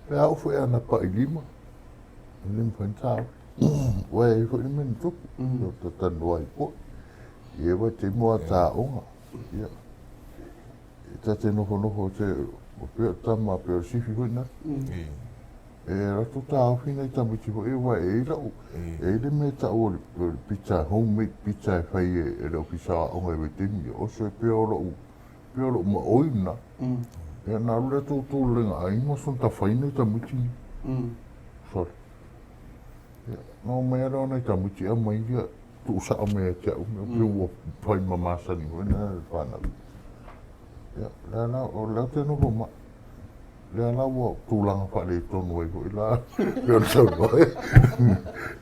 Pe a oo foi a na pa'i lima, e le mafai ona taofi. Ua e i ai foi le mea na tupu, o ta talanoa ai foi. Ia vaitaimi o ataoga, ia. E ta te nofonofo te, o pea o tama, pea o le sifi foi na. E alu atu taofi nai tamaiti foi aua e i ai lau, e i ai le mea e tau o le pizza, homemade pizza e fai e le Ofisa o Aoga i vaitaimi ia. Oso e pei o lou, pei o lou maoi lena. Ia na alu lea tutu le aiga ma sona tafai nai tamaiti ni. Sorry. Ia, na omai lava lea o nai tamaiti aumai ia tuusao mai ia te au, mea pei ua fai ma masani foi lena e le fanau. Ia, lea la, o lea ou te nofo ma, lea la ua tulaga faaletonu ai foi la, pei ona saunoa ai.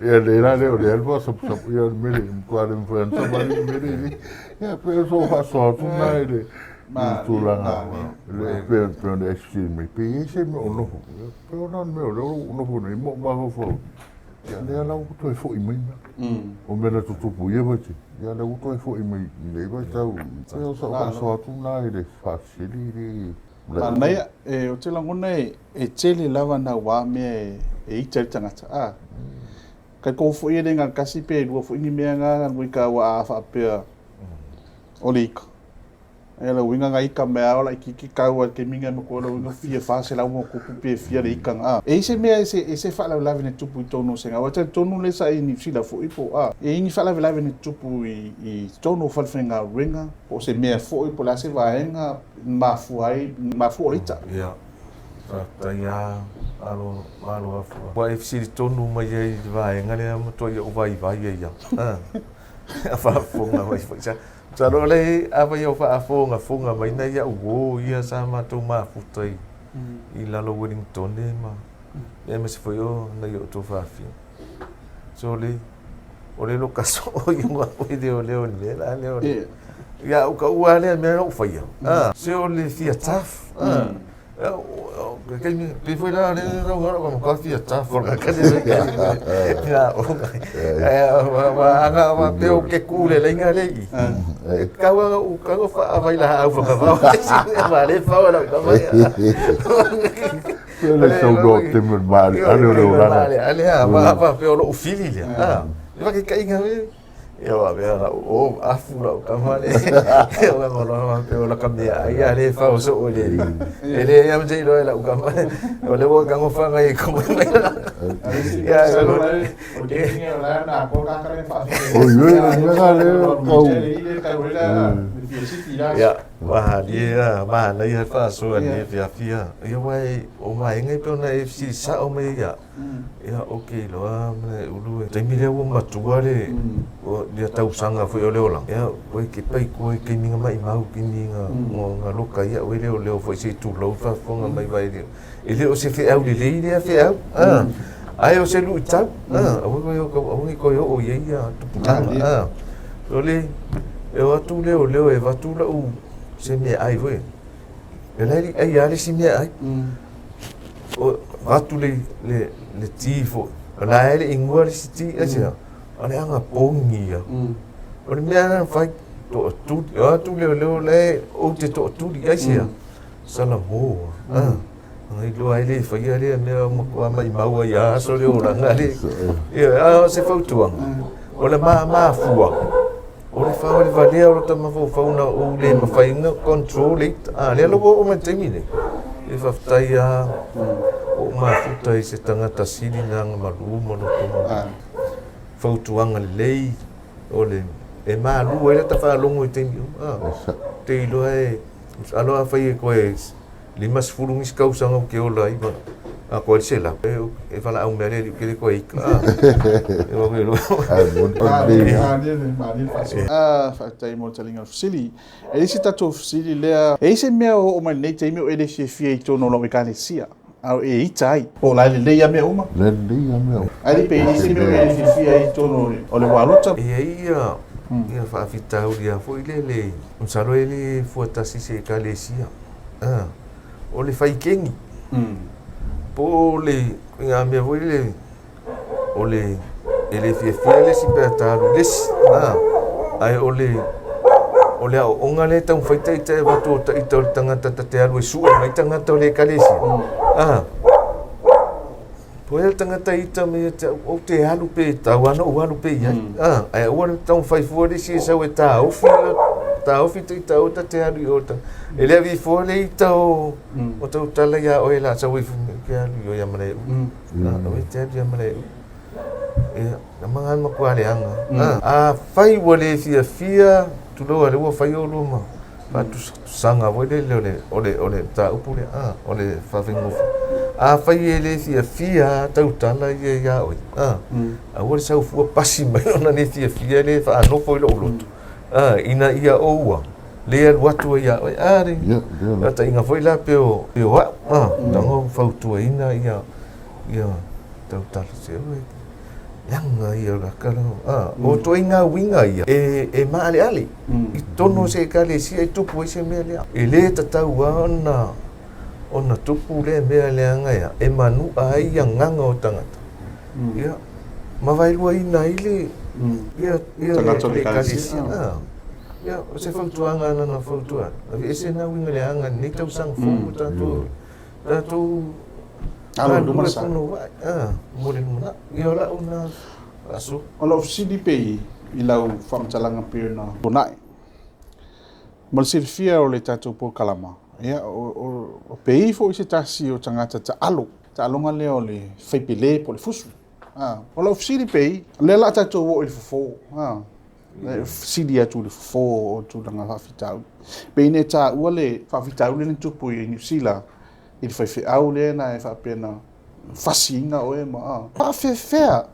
Ia, lea la lea o lea le faasapusapu, ia o le mea lea, e matua le mafai ona savali le mea lea i i. Ia, pei o sou faasoa atu lena i le tulaga, le, pei ona e fesili mai, pe i ai se mea o nofo, ia, pei o na o le mea o lea ua ou nofo nei ma ou mafaufau, ia lea la ua toe foi mai mea. O mea na tutupu i ia vaitaimi, ia lea ua toe foi mai i lenei vaitau. Pei o sau faasoa atu lena i le faafesili le Manaia, ou te lagona e tele lava naua mea e ita ai le tagata. A, talitonu foi e le na o le tasi pe lua foi ni mea na nuika aua a faapea o le ika, Ia le uiga na ika mai lava laitiiti tau a le taimi na matua le uiga fia 400 ma tupu pe fia le ika na. E i ai se mea e se faalavelave na tupu i totonu o se aua e talitonu lea sa i Niu Sila foi po o a. E i ai ni faalavelave na tupu i totonu o falefaigaluega po o se mea foi po o le a se vaega na mafua ai mafua o le ita. Ia, faafetai lava Malo, malo afua. Ua e fesili tonu mai ai i le vaega lea matua i ou vaivai ai lava. A faafofoga mai foi sa. Masalo o le ava ia o faafogafoga mai nai au uo ia sa matou mafuta i, i lalo o Wellingtone ma aemaise foi o nai o outou fafine. So le, o le loka soo i o au e leoleo i le mea la lea o le, ia au ka ua lea mea na ou faia. Ah, se o le fia tough. Ah, Pei foi la le rau hara ka ka fia ta for ka ka le ka o anga wa pe o ke kule le inga le i ka wa u ka go fa vai la au fa ka va wa le fa wa la ka va le sau do te me male ale o le ora ale a va va pe o lo fili le a va ke ka inga Ia wa mea la o afu la ka male. Ia wa mo lo pe o la ka mea ai a le fa o so o le. E le ia mse ilo la ka male. O le wo ka ngo fa ngai ko mai la. Ia o o te ngi la na ko ka ka le fa. O yo le ka le kau. Le ka le la fia si la. Ia wa li ia ma na ia fa so ni fia fia. Ia wa o mai ngai pe ona e si sa o mai ia. Ia, ok loa ma e ulu e. Taimi lea ua matua le ia tausaga foi o le olaga, ia ua ke pai koa i taimi nga maimau kini nga nga loka ia ue leoleo foi se i tulou faafofoga mai vai lea. E le o se feau lelei lea feau, a, ae o se luitau, a, aua koe aua ne i toe oo i ai ia tupulaga, a. O le, e o atu leoleo e avatu lau se meaai foi, e la e le i aia lava le isi meaai. O avatu le, le, le ti foi, o la e le i inua le isi ti, aisea, o le aga pogi ia. O le mea na fai, toatuli, o atu leoleo la e ou te toatuli, aisea, salamo, a. Anga iloa ai le faia lea mea matua maimau ai a aso le olaga le. Ia, a o se fautuaga, o le mafua, O le wha o le valea o lota mafaufau na ou le mawhai na control it. A, lea la ua oo mai le taimi nei. E faafetai a o ou mafuta i se tagata sili na agamalu ma loto ma fautuaga lelei o le e malu ai lata faalogo i taimi uma. A, te iloa e, masalo afai e koe. 50 nisi tausaga ou te ola ai ma atoa ai le 100. E valaau mea le alii ou te le toe ita. Faafetai mo le taliga o le fesili. E i ai se tatou fesili lea, e i ai se mea o oo mai lenei taimi o e le fiafia i totonu o lau Ekalesia, a o e ita ai? Po o la e lelei lava mea uma? Lelei lava mea uma. Ae le pe i ai se mea o e le fiafia ai i totonu o le Ualota? E i ai ia faafitauli lava foi lele, masalo e le fua tasi i se Ekalesia. O le faikeni, po o le ituaiga mea foi lele, o le e le fiafia le isi pe a ta alu i le isi, ae o le o le aoaoga lea e taumafai ita e avatu o ita o le tagata ta te alu e sue mai tagata o le ekalesia, po o le tagata ita me ia te au, ou te alu pe tau ana ou alu pe i ai, ae aua le taumafai fua le isi e sau e taofi, taofi ita aua ta te alu i o E le avi fua le ita o o tautala iā oe la sau ai ke alu i o ia Malaeʻu. Aua e te alu ia Malaeʻu. Ia, na maga le matua leaga. Afai ua le fiafia, tulou a lea ua fai oulua ma faatusatusaga foi lele o le, o le, o le mataupu lea, a, o le faafaigofie. Afai e le fiafia tautala ia iā oe, a, aua le sau fua pasi mai ona le fiafia lea e faanofo i lou loto, a, ina ia oua le alu atu ai ia oe. A, le taitaiga foi la pe o, pe o au, a, tago fautuaina ia, ia tautala se oe. Leaga ia o la kala, a, o ituaiga uiga ia e maaleale i totonu o se ekalesia e tupu ai se mea lea. E le tatau lava ona ona tupu lea mea leaga ea, e manu'a ai agaga o tagata. Ia, ma vaeluaina ai le ia ia le ekalesia. Ia, o se fautuaga na na fautua atu, aveese na uiga leaga i lenei tausaga fou ua tatou tatou Alo i luma le sa. Mo le lumanai. Ia o lau na faasoa. O lau fesili pe i lau faamatalaga pei ona tuanai. Mo le silafia o le tatou polokalama, ia, o pei foi se tasi o tagata taalo, taaloga lea o le faipele po o le fusu. O lau fesili pei, o lea o le a tatou oo i le fofo, e fesili atu i le fofo o tulaga faafitauli. Pei ona e taua le faafitauli lea na tupu i Niu Sila i le faifeau lea na e faapea na fasiina oe ma a. Faafefea,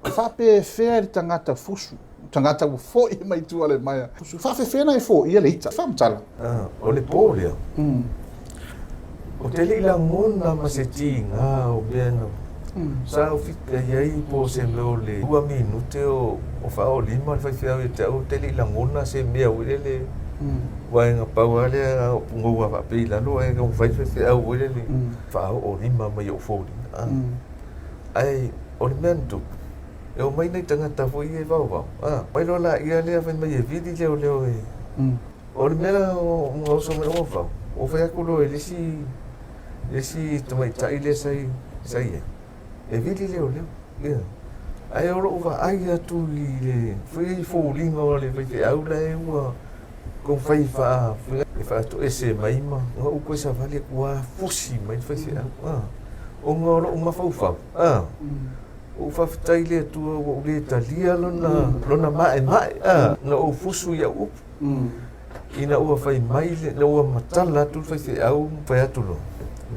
faapefea le tagata fusu, tagata ua foi mai tua le maea. Fusu, faafefea na e foia le ita? Faamatala. O le po lea, ou te le i lagona ma se tiga o mea na sa ou fika i ai po o se mea o le 2 minute o faaolima le faifeau ia te au, ou te le i lagona se mea foi lele vaega pau lava lea pugou lava faapea i lalo ae taumafai le faifeau foi lele faaoolima mai i ou foliga. Ae o le mea na tupu, e omai nai tagata foi ia e vaovao, mai loa laia lea fai mai e vili leoleo e. O le mea la na oso mai lou mafaufau, ua fai atu loa i le isi, le isi tamaitai lea sa i, sa i ai, e vili leoleo, ia. Ae o lou vaai atu i le foi foliga o le faifeau la e ua taumafai e faa, e faatoese mai ma, na ou toe savali atu lava fusi mai le faifeau, a, ona o lou mafaufau, a, ua ou faafetai i le Atua ua ou le talia lona, lona maemae, a, na ou fusu i au upu. Ina ua fai mai le, ina ua matala atu le faifeau ma fai atu loa,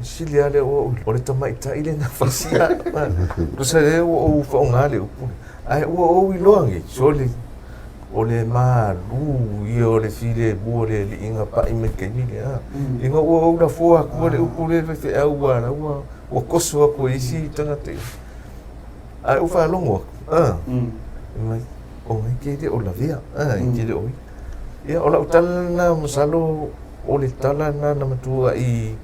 sili lava lea ua ou, o le tamaitai lea na fasia. Tusa lea ua ou faaaoga le upu lea. Ae ua ou iloa nei, sole, o le malu ia o le filemu o le Alii na pai mai i le taimi lea. Ina ua ou lafoa atua le upu lea i le faifeau aua la ua, ua toso atu e isi tagata ia. Ae ou faalogo atu, a, fai mai, Ona e te le o lavea, e te le o ia. Ia, o lau tala lena, masalo o le tala lena na matuai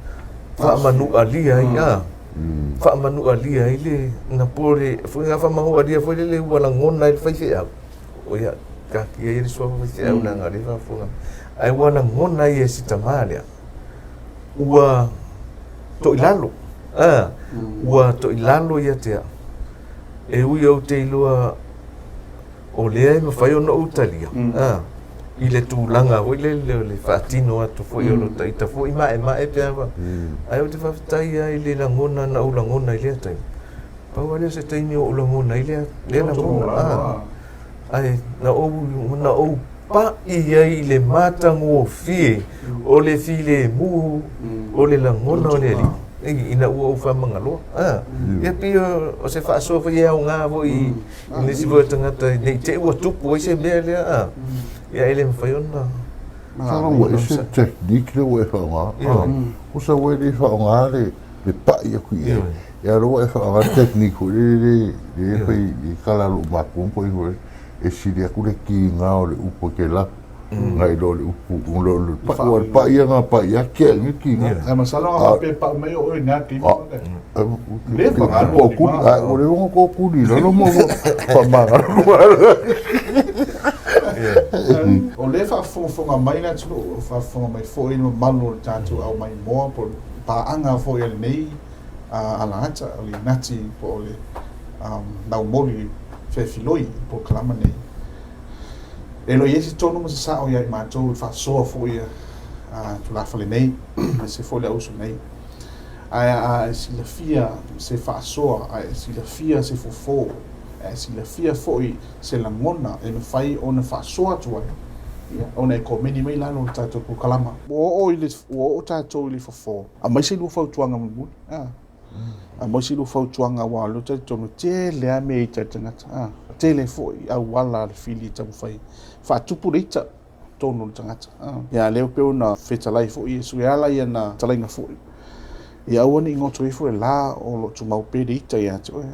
faamanualia ai, a, faamanualia ai le, na po le, foi na faamanualia foi lele ua lagona ai le faifeau, o ia, taatia ia le suafa faifeau leaga o lea e faafofoga mai, ae ua lagona ai e si tama lea, ua toilalo, a, ua toilalo ia te au. E ui ou te iloa o lea e mafai ona ou talia, a, i le tulaga foi lele o le faatino atu foi o lota ita foi maemae pe a fa, ae ou te faafetai lava i le lagona na ou lagona i lea taimi. Pau lava lea o se taimi ua ou lagona ai lea, lea lagona, a, ae na ou, na ou. pa'i ai i le matagofie o le filemu o le lagona o le Alii, ina ua ou faamagaloa. Ia pei o se faasoa foi e aoga foi i nisi foi o tagata ne i te i ua tupu ai se mea lea, ia e le mafai ona. Masalo ua ese le technique lea ua e faaaoga. Tusa ua e le faaaoga le pa'i atu i ai. Ia o lea ua e faaaoga le technique foi lele lea e fai i tala a lou matua ma foi foi e sili atu le tiga o le upu e te lafo nai lo le upu o le pa'i. Aua o le pa'i ia na pa'i lava tea i le tiga. Ae masalo a faapea e pau mai o oe i lena taimi. Leva na alu Ua leva ona tootuli i lalo ma ua faamagalo. O lea e faafogafoga mai le atunuu, o faafofoga mai foi le mamalu o le tatou aumaimoa po o le paaga foi a lenei alagata, o le Inati po o le laumoli feafiloi i le polokalama nei. E le o i ai se tonu ma se sao ia i matou i le faasoa foi a tulafale nei, aemaise foi le auuso nei. Ae a e silafia se faasoa, a e silafia se fofo, a e silafia foi se lagona e mafai ona faasoa atu ai, ia, ona e komeni mai lalo o le tatou polokalama. Ua oo i le, ua oo tatou i le fofo. Aumai se lua fautuaga mulimuli, a. Aumai se lua fautuaga aua o lea ou te talitonu e tele lava mea e ita ai le tagata, a. Tele foi auala a le fili e taumafai e faatupu le ita. totonu o le tagata. Ia a lea pei ona fetalai foi Iesu e ala i ana fetalaiga foi, ia aua ne i goto ifo le la o lo o tumau pea le ita ia te oe.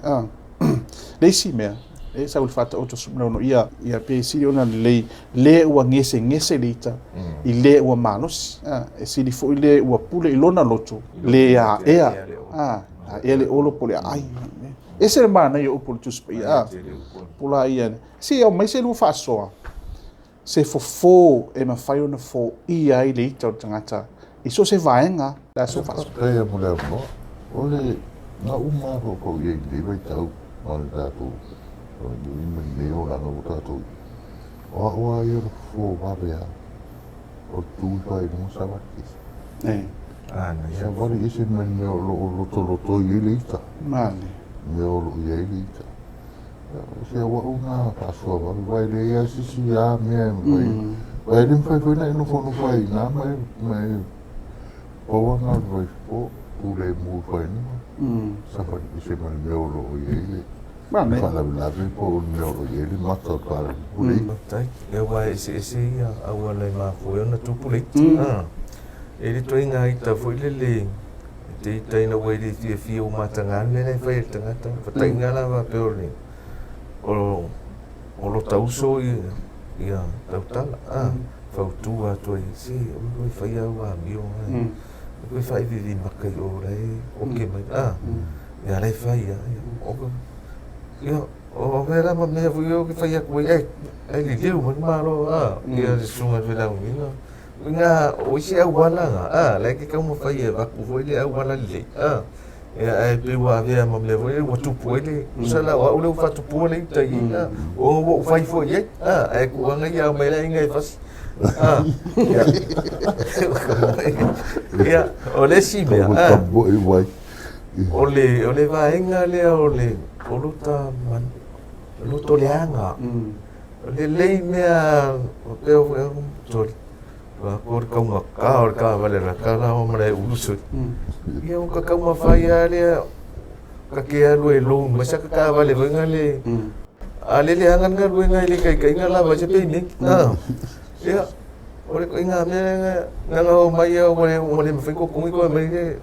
Le isi mea, e sau i le Faataoto 16, ia, ia pe sili ona lelei le ua gesegese le ita i le ua malosi. E sili foi le ua pule i lona loto, le aea, aea le olo po o le aai. E ese le manaia o upu o le Tusi Paia, pula ia, se i aumai se lua faasoa se fofo e mafai ona foia ai le ita o le tagata i so o se vaega le aso faasoa. Faafetai mo le avanoa. O le na uma mafaufau i ai i lenei vaitau ma le tatou ma lenei olaga ua tatou i ai, o au lava ia o le fofo vave lava o le tu ifo lava i luga savali ese. Savali ese mai le mea o lo o lotoloto i ai le ita. Mea o lo o i ai le ita. O se auau na faasoa vave, aua e leai lava se isi lava mea e mafai. Aua e le mafai foi ona e nofonofo ai i ina ma e, ma e pau lava na o le vaifofo, tu lemu ifo ai luga, savali ese ma le mea o lo o i ai le faalavelave po o le mea o lo o i ai le mata o le faalavelave. Faafetai. Aua e eseese ia auala e mafua ai ona tupu le ita. E le ituaiga ita foi lele E te ita ina ua e le fiafia ua mataga le mea la e fai e le tagata. Fataiga la faapea o le o o lota uso ia ia tautala a fautua atu ai se aua koe faia au amio ae koe faaiviivi maka i o la e oke mai a ia la e fai a ia o ia o mea la ma mea foi o ke fai atu ai ae ae liliu mai le Malo a ia le susuga i le failauina Ina o isi auala na, a, la e ke taumafai e avatu foi le auala lelei, a, ia, ae pei ua avea ma mea foi lea ua tupu ai le, tusa la o au lea ua faatupua le ita i i, a, ona ua ou fai foi i ai, a, ae tuuaga ia ao mai le aiga e fasi, a, ia, ia, o le isi mea, a, o le, o le vaega lea o le, o lota, loto leaga, O lelei mea o pea o sorry. Wa ko le kaugata o le taavale la ka la ma le ulu sui. Ia o ka taumafai lava lea ka ke alu e loan mai sa ka taavale foi nga le a le leaga le galuega i le ikaikaiga lava ai se payment. Ia o le ituaiga mea lea na na oo mai ua le mafai ona totogi toe aumai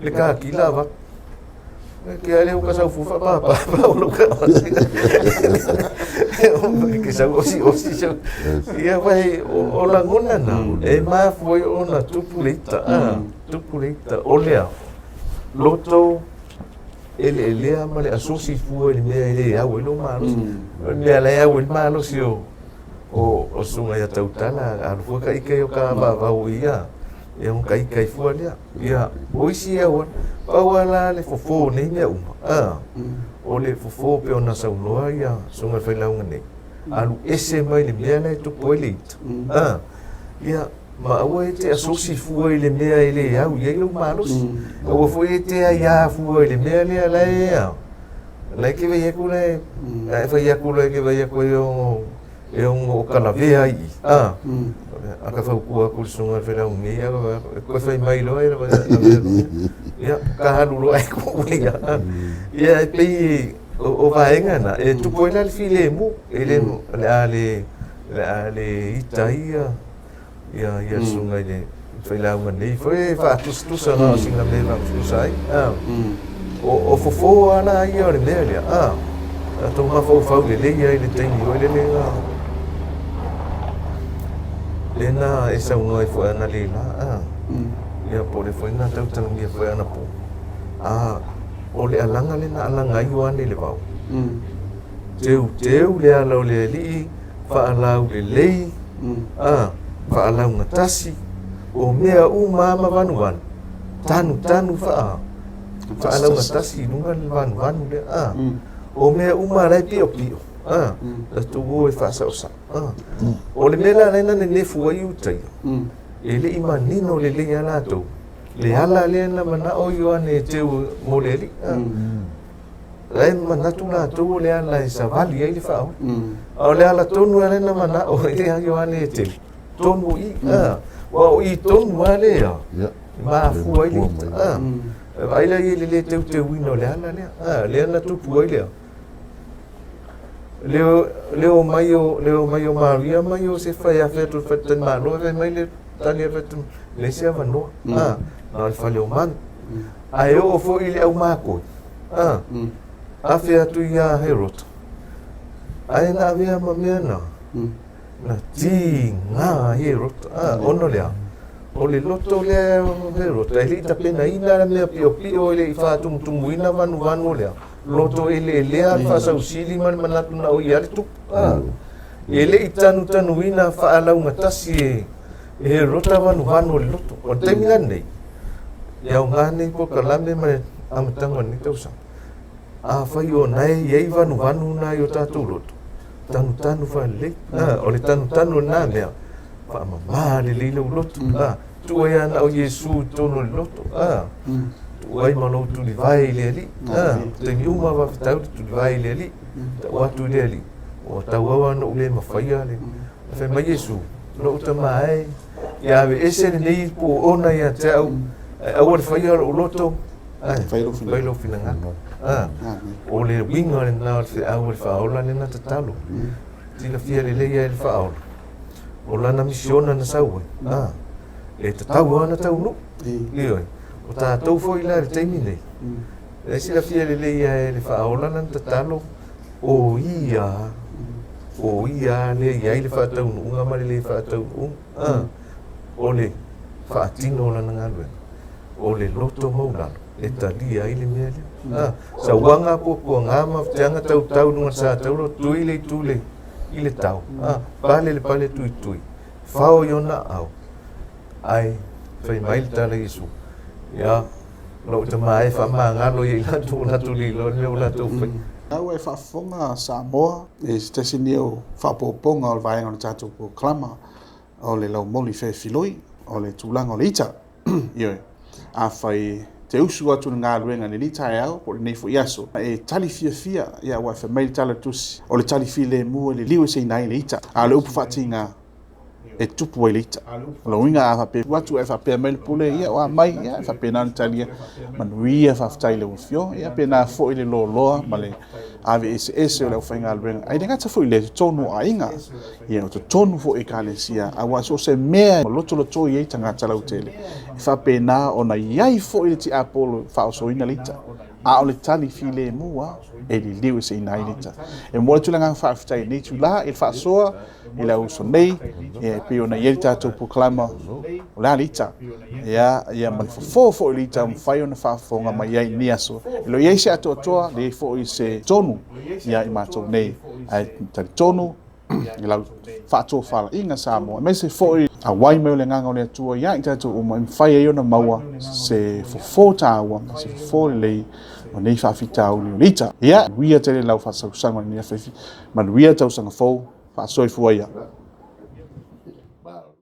le kaki la avatu. Ke ale o ka sau fufa pa pa pa o lo ka. Ke sau osi osi sau. Ia vai o lagona na e mafua ai ona tupu le ita a tupu le ita o lea loto eleelea ma le asosi fua i le mea e le au ai lou malosi. O le mea la e au ai le malosi o o susuga ia Tautala alu fua ka ike o ka vavau ia ia ka ika i fua lea. Ia, o isi auala, pau lava la le fofo o nei mea uma, a, o le fofo pei ona saunoa ia susuga i le failauga nei, alu ese mai le mea la e tupu ai le ita, a, ia, ma aua e te asosi fua i le mea e le au i ai lou malosi, aua foi e te aiā fua i le mea lea la e, a, la e ke vaai atu la e, a e fai atu loa e ke vaai atu ai o. E ono kalavea ai i a. A ka fautua atu le susuga i le failauga nei, a koe fai mai loa e ia ka alu loa e ku ia. Ia e pei o vaega na e tupu ai la le filemu e le o le a le o le a le ita ia ia ia le susuga i le failauga nei foi e faatusatusa na o sina mea e faatusatusa ai. A o fofo lava la ia o le mea lea, a tatou mafaufau lelei ai i le taimi foi lele na lena e saunoa ai foi analeila, a ia po o le foi na tautalagia foi anapo, a o le alaga lena alaga ai Ioane i le vao. Teuteu le ala o le Alii, faalaulelei, a faalaugatasi, o mea uma lava ma vanuvanu, tanutanu faa faalaugatasi i luga le vanuvanu lea, a o mea uma la e piopio, a tatou o e faasaosao, a o le mea la lea na nenefu ai Iutaia, e le i manino lelei ia latou le ala lea na manao Ioane e teu mo le Alii, a la e manatu latou o le ala e savali ai le faaola, a o le ala tonu lea na manao ai Ioane e teu tonu i, a aua o i tonu lava lea e mafua ai le ita, a e vaai la i le le teuteuina o le ala lea, a lea na tupu ai lea le omai o le omai o Maria ma Iosefa e afe atu i le faletalimalo, fai mai le tali a le faletalimalo, leai se avanoa, a na o le fale o manu. Ae oo foi i le aumakoi, a afe atu ia Herota, ae na avea ma mea na na tiga ai Herota, a ona o le a? O le loto lea o Herota e le i tapenaina le mea piopio, e le i faatumutumuina vanuvanu o le a? Loto eleelea le faasausili ma le manatu na o ia le tupu, a e le i tanutanuina faalaugatasi e Herota vanuvanu o le loto. O le taimi la lenei, e aoga nei polokalame ma le amataga o lenei tausaga. Afai o na e i ai vanuvanu na i o tatou loto, tanutanu faalelei. A, o le tanutanu o lena mea, faamama lelei lou loto. A, tuu ai lava na o Iesu i totonu o le loto. A, tuu ai ma lou tulivae i le Alii. A, taimi uma faafetaui le tulivae i le Alii. Tau atu i le Alii, ua tauau lava ona ou le mafaia le. Fai mai Iesu, lou tama e, ia aveese lenei puoona ia te au, ae aua le faia lou loto, ae fai lou finagalo. O le uiga lena o le feau a le Faaola lena tatalo. Silafia lelei ai e le Faaola, o lana misiona na sau ai, e tatau lava ona taunuu. Ioe. O tatou foi la i le taimi nei, e silafia lelei ai e le Faaola lana tatalo, O ia, o ia lea e i ai le faataunuuga ma le le faataunuuga, a, o le faatino o lana galuega, o le loto maulalo e talia ai le mea lea. A, sauaga puapuaga ma feteaga tautau i luga o le satauro, tui le itu le, i le tau, a, pale le pale tuitui, fao i ona aao, Ae fai mai le tala Iesu, Ia, lou tama e faamagalo ia i latou o latou le iloa le mea ua latou faia. A ua e faafofoga Samoa i se tasi lenei o faaopoopoga o le vaega o le tatou polokalama o le laumoli feefiloi o le tulaga o le ita. Ioe, afai e te usu atu i le galuega i lenei taeao po o lenei foi aso, e tali fiafia, ia aua e fai mai le tala o le tusi, o le tali filemu e liliu eseina ai le ita. A o le upu faatiga, e tupu ai le ita. O lona uiga a faapea atu ae faapea mai le pule, ia o a mai, ia e faapena ona talia, manuia, faafetai i lau Afioga. Ia pena foi le loaloa ma le ave eseese o le aufaigaluega. Ae le gata foi i lea, i totonu o aiga, ia o totonu foi o ekalesia, aua so o se mea e lotolotoi ai tagata lautele, e faapena ona i ai foi le tiapolo e faaosoina le ita. A o le tali filemu lava, e liliu eseina ai le ita. E momoli atu le agaga faafetai i lenei itula i le faasoa i le auso nei, e pei ona i ai le tatou polokalama o le a le ita, ia, ia ma le fofo foi o le ita ua mafai ona faafofoga mai ai i lenei aso. E le o i ai se atoatoa, leai foi se tonu ia i matou nei, ae talitonu i lau faatofalaiga Samoa, aemaise foi auai mai o le Agaga o le Atua ia i tatou uma, e mafai ai ona maua se fofo taua ma se fofo lelei o nei faafitauli o le ita. Ia, manuia tele lau faasausaga i lenei afiafi, manuia tausaga fou, faasoifua ia.